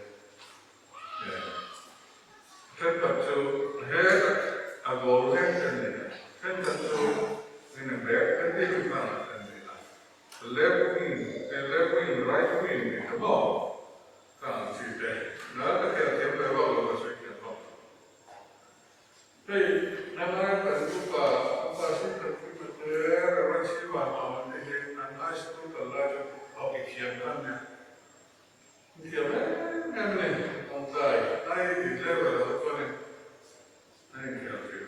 thenkhat chu head a goal vek an ni a, thenkhat chu eng bag te team hlan an ni a, left wing left wing right wing tih te maw ka ang chi te na ka khel thiam ve vak lo ka sawi thiam vak lo. Hei helai kan upa upa Sitapima te Reverend Sivangawn te hi an high school kal lai chuan hockey thiam kha an nia. An thiam em em a ni tawngtai ai dik level ah chuanin an inkhel thin.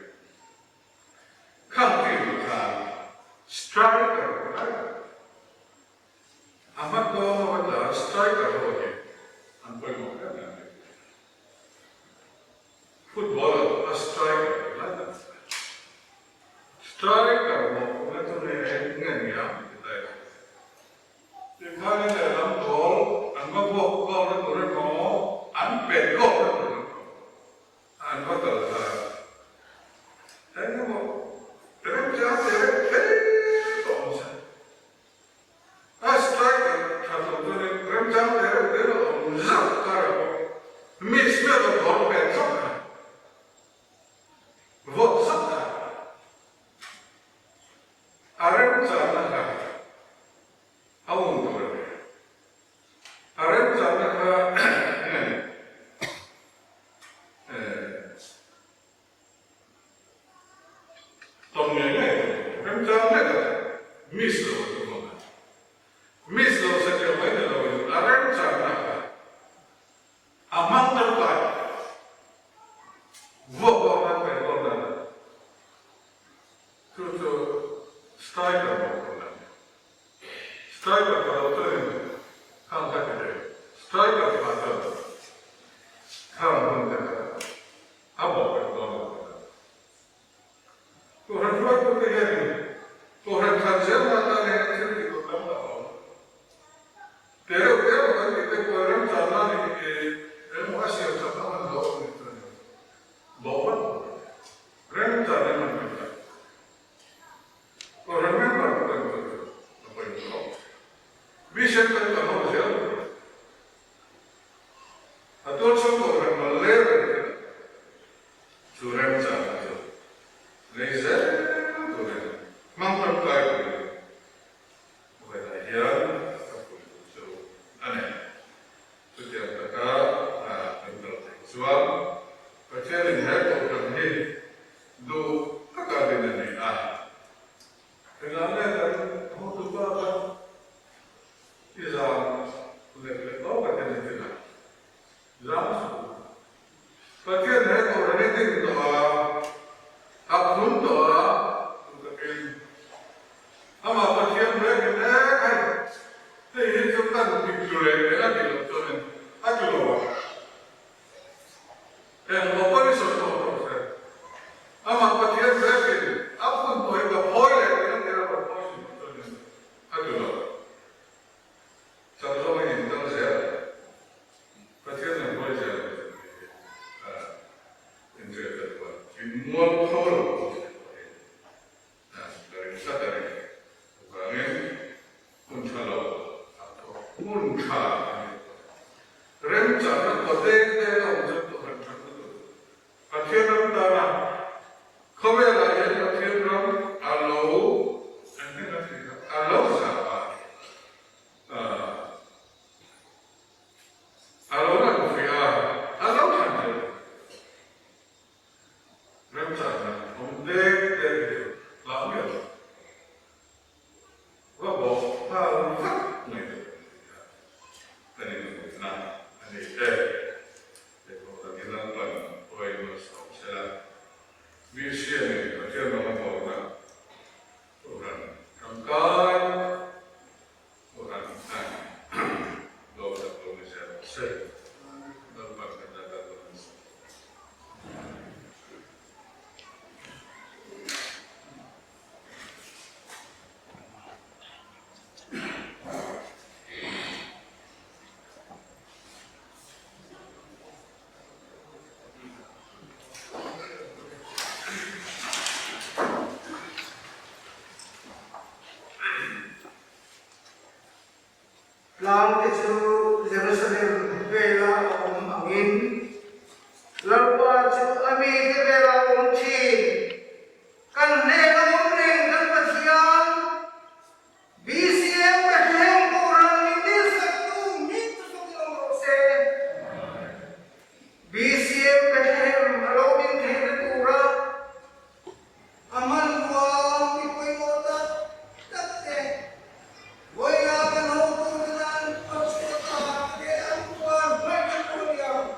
Khang team ah khan striker lai tak a hma tawng a va tla striker ho hi an pawimawh em em a ni. Footballer a striker tih lai tak chu striker mawhphurhna chu nge nge nia ti ta ila. Tikhanin lehlam goal an va vuak goal na tur emaw an pet goal na tur emaw an va kal khan eng emaw remchang che reng thei tawh awm se. A striker tha tur chuanin remchang te reuh te lo awm zauh kar a pawh miss meuh a goal pet zauh kha. Pathianin he kohhran hi duh taka din a ni a. Engah nge kan hotupa kha i zam lek lek lo ka ti ni thin a, zam suh. Pathian he kohhran hi din tawh a, a phun tawh a, chu takin amah Pathian rekin e hei, hei hi chu kan ti tlu leh leh a tih loh chuanin a tlu lo ang. Eng operation pawh rawh se, amah Pathian rekin a phun tawh hi ka phawi leh tih a tir a rawn phawi tih loh chuanin a tlu lo. Chak zawngin in kal zel ang. Pathian an hawi zel ang tih hi in hriat ka duh a, in mual tho lo pawh hriat pawh hi ka ring tlat a ni. Chuvangin hmun tha lo ah pawh hmun tha a ni pawh remchangna khaw deng deng a awm chuan kohhran that lutuk Pathian ram tana khawvelah hian Pathian ram a lo a lo zah a. A lo lang ve a, a lo thlan zel a. Remchangna awm dek dek hi chu hlau miah lo. Va bawk nghal vat mai tur a ni a, kan inhmuhna a ni e. He kohhran hi Lalpan awin malsawm sela, mi siamin Pathian ram a bawlna kohhran tangkai Tlangte chu Jerusalem vela a awm angin, Lalpa chu a mite vela a awm thin. Kan hnena awm reng kan Pathian, BCM Bethlehem Kohhran min dilsaktu hming chu sawi awm rawh se. BCM Bethlehem a lo min theihna tura a hmanrua mi pawimawh tak tak te vawiina kan hotute nan a chhuah tak leh an tuar hmaih kan pawh a ni ang.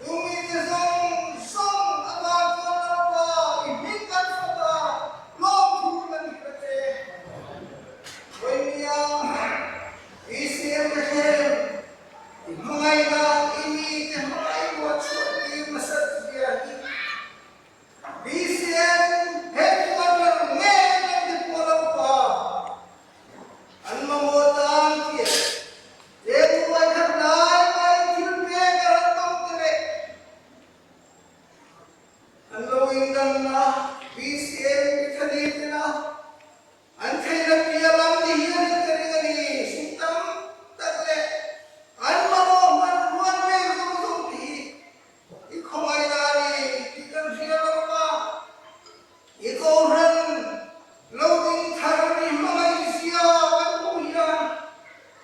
Chu mite zawng zawng avang chuan Lalpa i hming kan fak a, lawmthu kan hrilh a che. Vawinia BCM Bethlehem i hmangaihna i mite hmangaih ruah chhuah tir nasat zia hi BCM headquarter ngei kan ti pawh Lalpa an mamawh tan tih He ruai khat lai mai thil pek a ran tawng te leh an lo indanna BCM Bethany tena an theihna piah lam ni hian in ka ring a ni. Sum tam tak leh an mamawh hman rual vel zawng zawng te hi i khawngaihna a ni tih kan hria lo va. I kohhran lo ding thar i hmangaih zia kan hmuh hian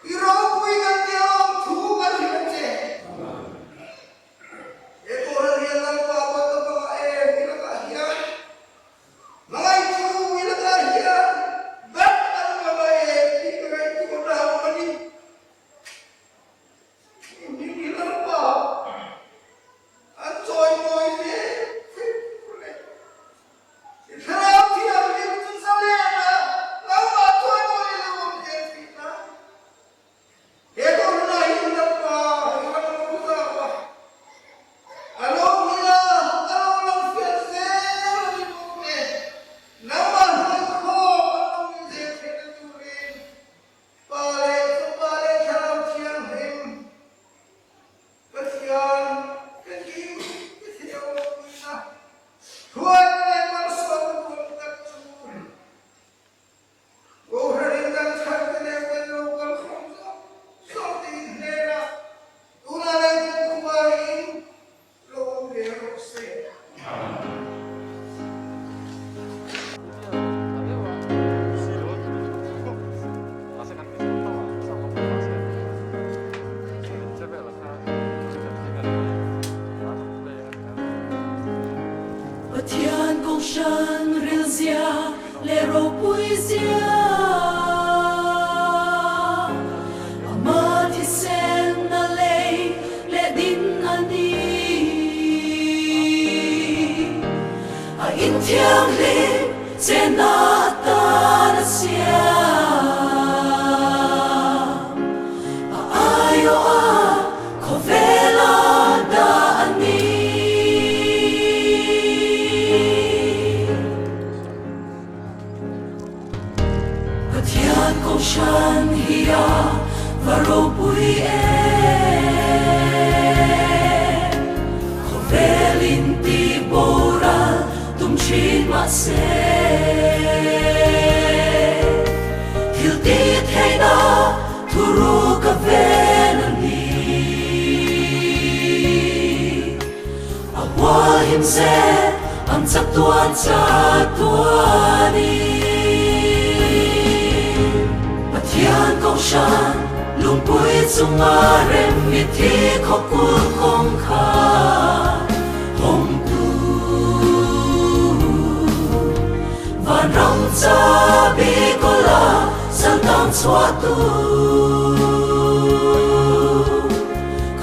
i ropui kan tia awm thu kan hrilh ang che. He kohhran hian Lalpa ruat a bangah em i lakah hian hmangaih chu i lakah hian bat an bangah em tih ka ngaihtuah rang a ni. I hming hi Lalpa an chawimawi ve thei leh i thlarau thianghlim chu zalen a nangmah chawimawi lo awm zel tih na. He kohhranah hian Lalpa i ram lo zau a, a lo hmila a lo lang fiah zel a ni bawk e. Nangmah hruaikhawm an lo ni zel theihna turin Pa leh Fapa leh Thlarau Thianghlim Pathian kan kim i thei awm puina thuaina leh malsawmna pawm tak chu Kohhran in kan thar te leh kan lo kal khawm zawk zawk te in hnenah tunah leh kumkhua in lo awm ve rawh se. Pathian kohhran rilzia leh ropuizia Ama thisen a lei leh din a ni. A inthianghlim chena atan a siam. A aiawh a khawvel a dah a ni. Pathian kohhran hi a va ropui em? Khawvel in tih boral tum thin mahse, thil tih theihna thu ruk a ven a ni. A hualhim zel ang chatuan chatuanin. Pathian kohhran lungpui chunga rem mithi khawkul kawngkhar hawngtu. Vanram chabi kawla saltang chhuahtu.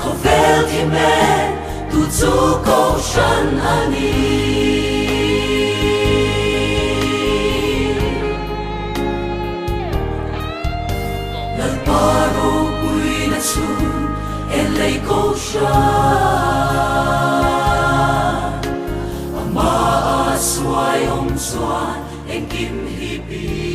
Khawvel thim e tu chu kohhran a ni. Lalpa ropuina chhun en lei kohhran, Amah a suai awm chuan engkim hi pi.